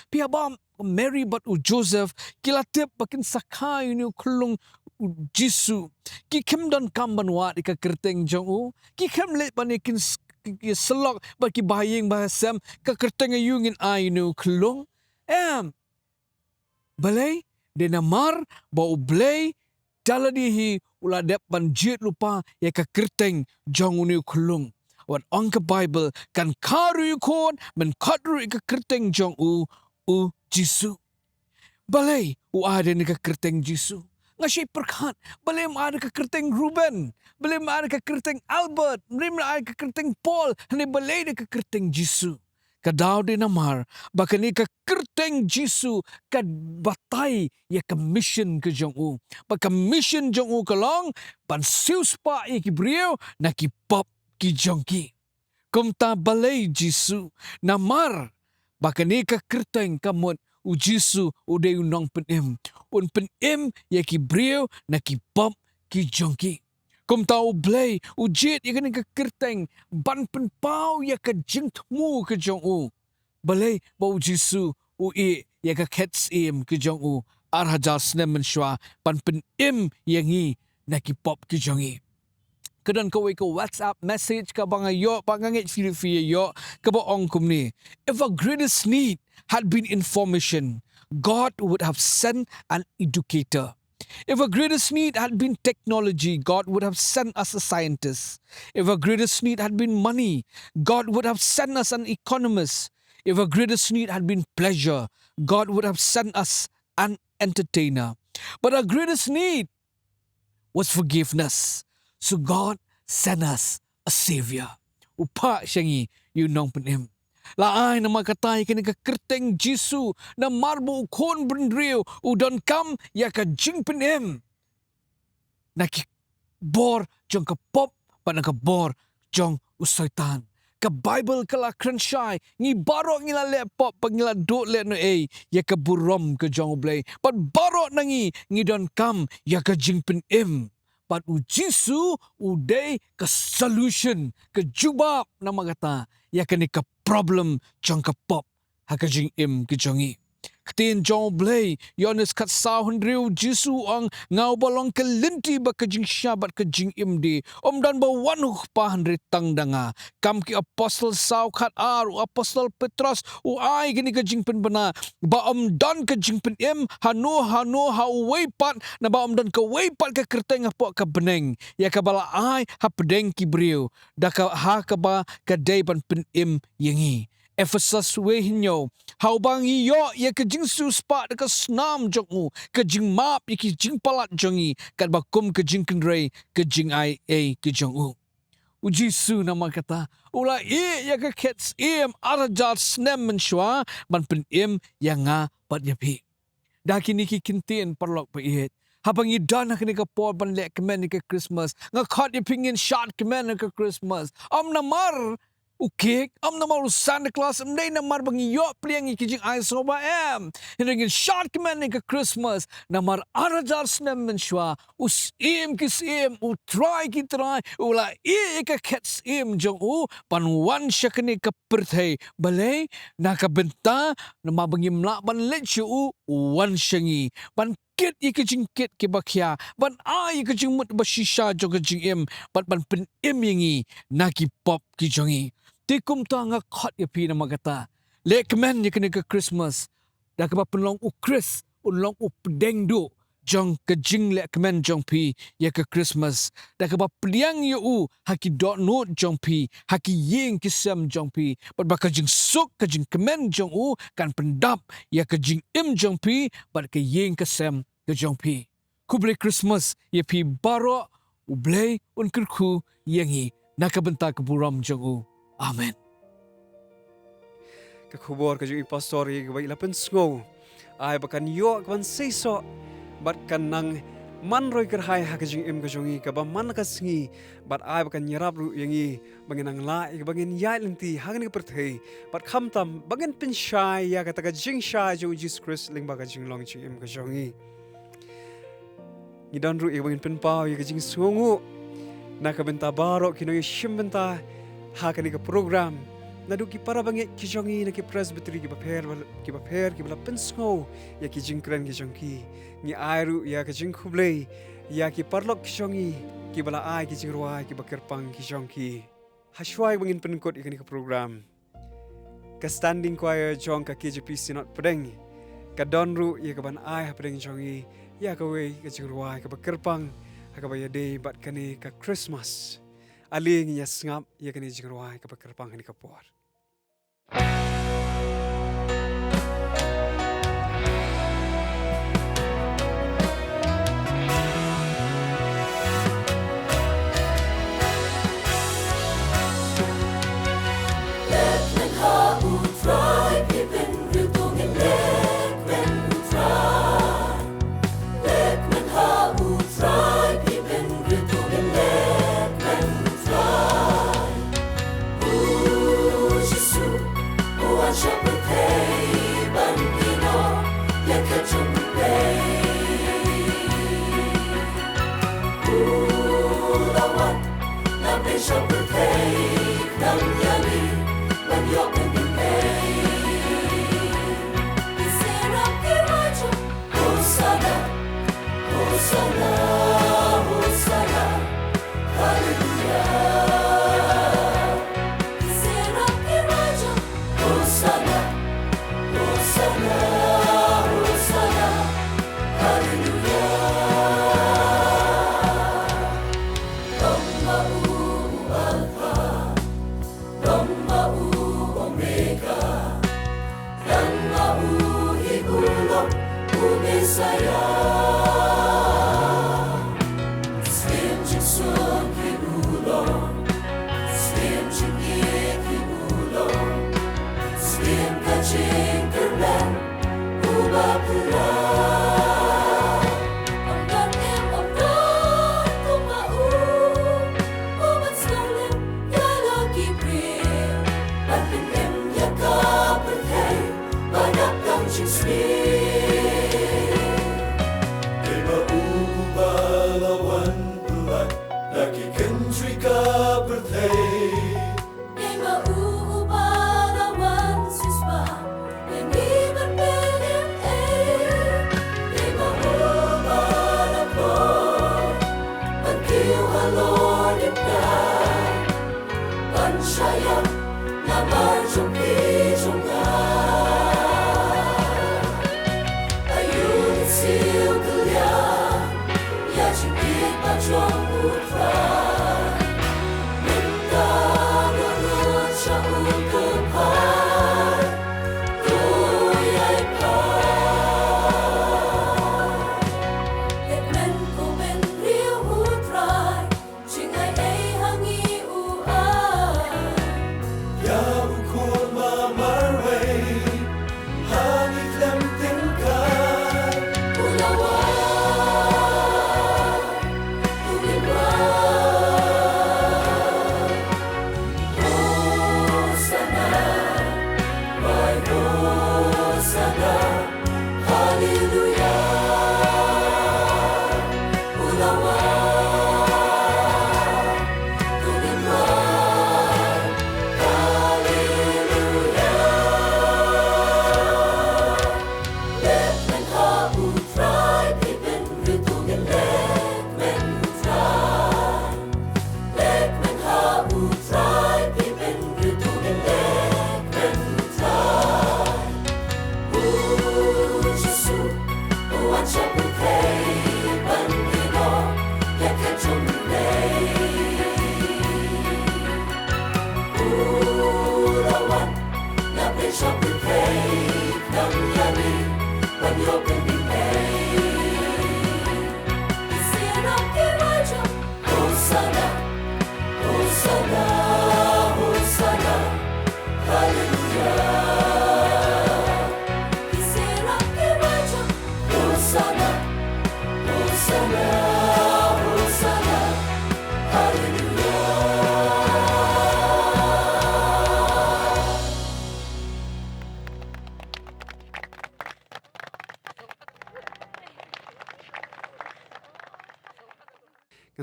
Phi ïa ba Mary bad u Joseph ki la tip ba kin sa kha ïa une u khyllung u Jisu, ki khlem donkam ban wad ïa ka kyrteng jong u, ki khlem leit ban ïa kin s-, ïa syllok bad ki bahaïing bahasem, ka kyrteng aïu ngin ai ïa une u khyllung? Em. Balei? Dei namar ba U Blei da lade hi u la dep ban jied lypa ïa ka kyrteng jong une u khyllung. Wat ong ka Baibl, kan kha ruh ïa u khun, men khot ruh ïa ka kyrteng jong u, U Jisu. Balei u ai da kane ka kyrteng Jisu? Nga shait pyrkhat, balei ym ai da ka kyrteng Ruben? Balei ym ai da ka kyrteng Albert? Balei ym ai da ka kyrteng Paul? Hynrei balei da ka kyrteng Jisu? Ka daw dei namar ba kane ka kyrteng Jisu ka batai ïa ka mission ka jong u. Ba ka mission jong u ka long ban siewspah ïa ki briew na ki pop ki jong ki. Kumta balei Jisu? Namar ba kane ka kyrteng ka mut U Jisu u dei u nongpynim. Un pynim ïa ki briew na ki pop ki jong ki. Kumta U Blei u jied ïa kane ka kyrteng ban pynpaw ïa ka jingthmu ka jong u. Balei ba U Jisu u ïeh ïa ka khet syiem ka jong u ar hajar snem mynshuwa ban pynim ïa ngi na ki pop ki jong ngi. Ka don kawei ka WhatsApp message kaba nga ïoh, ba nga ngeit phi ruh phi ïoh, kaba ong kumne: If our greatest need had been information, God would have sent an educator. If our greatest need had been technology, God would have sent us a scientist. If our greatest need had been money, God would have sent us an economist. If our greatest need had been pleasure, God would have sent us an entertainer. But our greatest need was forgiveness. So God sent us a savior. U phah sha ngi ïa u nongpynim. La ai namar kata ïa kane ka kyrteng Jisu, namar ba u khun bynriew u donkam ïa ka jingpynim na ki bor jong ka pop bad na ka bor jong u Soitan. Ka Baibl ka la kren shai, ngi baroh ngi la leh pop bad ngi la duh lehnohei ïa ka burom ka jong U Blei. Bad baroh na ngi ngi donkam ïa ka jingpynim. Bad U Jisu u dei ka solution, ka jubab namar kata ïa kane ka problem jong ka pop ha ka jingim ka jong ngi. Ktien jong U Blei, Ïoannis khatsaw hynriew, Jisu u ong, nga uba long ka lynti bad ka jingshisha bad ka jingim de. Ym don ba wan ha u Kpa hynrei tang da nga. Kam ki Apostol saw khatar, u Apostol Petros u ai kane ka jingpynbna ba ym don ka jingpynim hano hano ha uwei pat, naba ym don kawei pat ka kyrteng hapoh ka bneng ïa kaba la ai hapdeng ki briew, da ka ha kaba ka dei ban pynim ïa ngi. Ephesos wei hynñiew, ha uba ngi ïoh ïa ka jingsiewspah da ka snam jong u, ka jingmap ïa ki jingpalat jong ngi, katba kum ka jingkynrei ka jingai ei ka jong u. U Jisu namar kata u la ïeh ïa ka khet syiem ar hajar snem mynshuwa ban pynim ïa nga bad ïa phi. Da kine ki kyntien, paralok ba ïeit, haba ngi don ha kane ka por ban leh kmen ïa ka Christmas, nga khot ïa phi ngin shad kmen ïa ka Christmas. Ym namar u cake, ym namar u Santa Claus, ym dei namar ba ngi ïoh pliang ïa ki jingai sngewbha, em. Hynrei ngin shad kmen ïa ka Christmas namar ar hajar snem mynshuwa u Syiem ki syiem, u Trai ki trai u la ïeh ïa ka khet syiem jong u ban wan sha kane ka pyrthei. Balei? Na ka bynta namar ba ngim lah ban leit sha u, u wan sha ngi ban kit ïa ki jingkit kiba khia, ban ai ïa ka jingmut ba shisha jong ka jingim, bad ban pynim ïa ngi na ki pop ki jong ngi. Te kumta nga khot ïa phi namar kata, leh kmen ïa kane ka Christmas da kaba pynlong u Khrist un long u pdeng duh jong ka jingleh kmen jong phi ïa ka Christmas, da kaba pliang ïa u ha ki dohnud jong phi, ha ki ïing ki sem jong phi, bad ba ka jingsuk ka jingkmen jong u kan pyndap ïa ka jingim jong phi bad ka ïing ka sem ka jong phi. Khublei Christmas ïa phi baroh, U Blei un kyrkhu ïa ngi na ka bynta ka burom jong u. Amen. Ka khubor ka jong i pastor ïa kaba i la pynsngew, ai ba kan ïoh ka ban seisoh bad kan nang man roi kyrhai ha ka jingim ka jong i kaba man la ka sngi, bad ai ba kan ïarap ruh ïa ngi ba ngin nang lah ïa kaba ngin ïaid lynti ha kane ka pyrthei, bad khamtam ba ngin pynshai ïa kata ka jingshai jong u Jisu Khrist lyngba ka jinglong jingim ka jong i. Ngi don ruh ïa kaba ngin pynpaw ïa ka jingsngewnguh na ka bynta baroh ki nongïashim bynta ha kane ka program, naduh ki para bangeit ki jong ngi na ki presbytery kiba pher, kiba pher kiba la pynsngew ïa ki jingkren ki jong ki. Ngi ai ruh ïa ka jingkhublei ïa ki paralok ki jong ngi kiba la ai ki jingrwai kiba kyrpang ki jong ki. Ha shuwa ba ngin pynkut ïa kane ka program, ka Standing Choir jong ka K J P Synod Pdeng ka don ruh ïa ka ban ai hapdeng jong i ïa kawei ka jingrwai kaba kyrpang ha kaba ïadei bad kane ka Christmas. Ale ngin ïa sngap ïa kane jingrwai kaba kyrpang ha kane ka por. Hosanna, Hosanna, Hosanna, Hallelujah. Hosanna, Hosanna, Hosanna, Hallelujah. Long ma u Alpha, long ma u Omega, long ma u hi u long u Messiah. Slim jingsuk hi u long, slim jingïeit hi u long, slim ka jingkyrmen uba pura. Ym don, ym don kum ma u, u ban sngewlem ïa la ki briew, ban pynim ïa ka pyrthei ba dap tang jingsniew. Dei ma u uba la wan pyllait na ki kynjri ka pyrthei. Dei ma u uba la wan siewspah ïa ngi ban pynim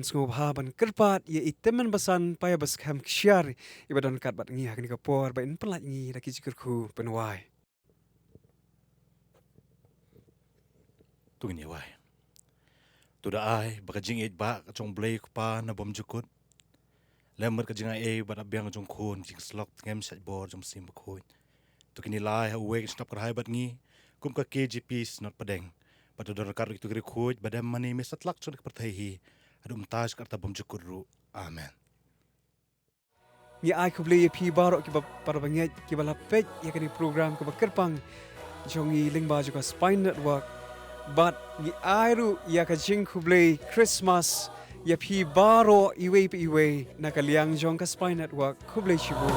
Sngewbha ban kyrpad ïa i Tymmen Basan Paia Baskhem Kshiar, iba don kat bad ngi ha kane ka por, ba in pynlait ngi da ki jingkyrkhu pynwai. To ngin ïa wai. To da ai ba ka jingïeit ba ka jong Blei Kpa na bymjukut, lem bad ka jingai ei bad abiang ka jong Khun, jingslok tngem shaitbor jong Mynsiem Bakhuid, to kin ïa lai ha uwei ka shnap kyrhai bad ngi kum ka K J P Synod Pdeng. Bad to don ryngkat ruh ïa kito ki riewkhuid ba dem mane mynta satlak jong ka pyrthei hi, haduh mynta sha ka rta bymjukut ruh. Amen. Ngi ai khublei ïa phi baroh kiba para bangeit kiba la peit ïa kane program kaba kyrpang jong ngi lyngba jong ka Spine Network. Bad ngi ai ruh ïa ka jingkhublei Christmas ïa phi baroh iwei pa iwei na ka liang jong ka Spine Network. Khublei shibun.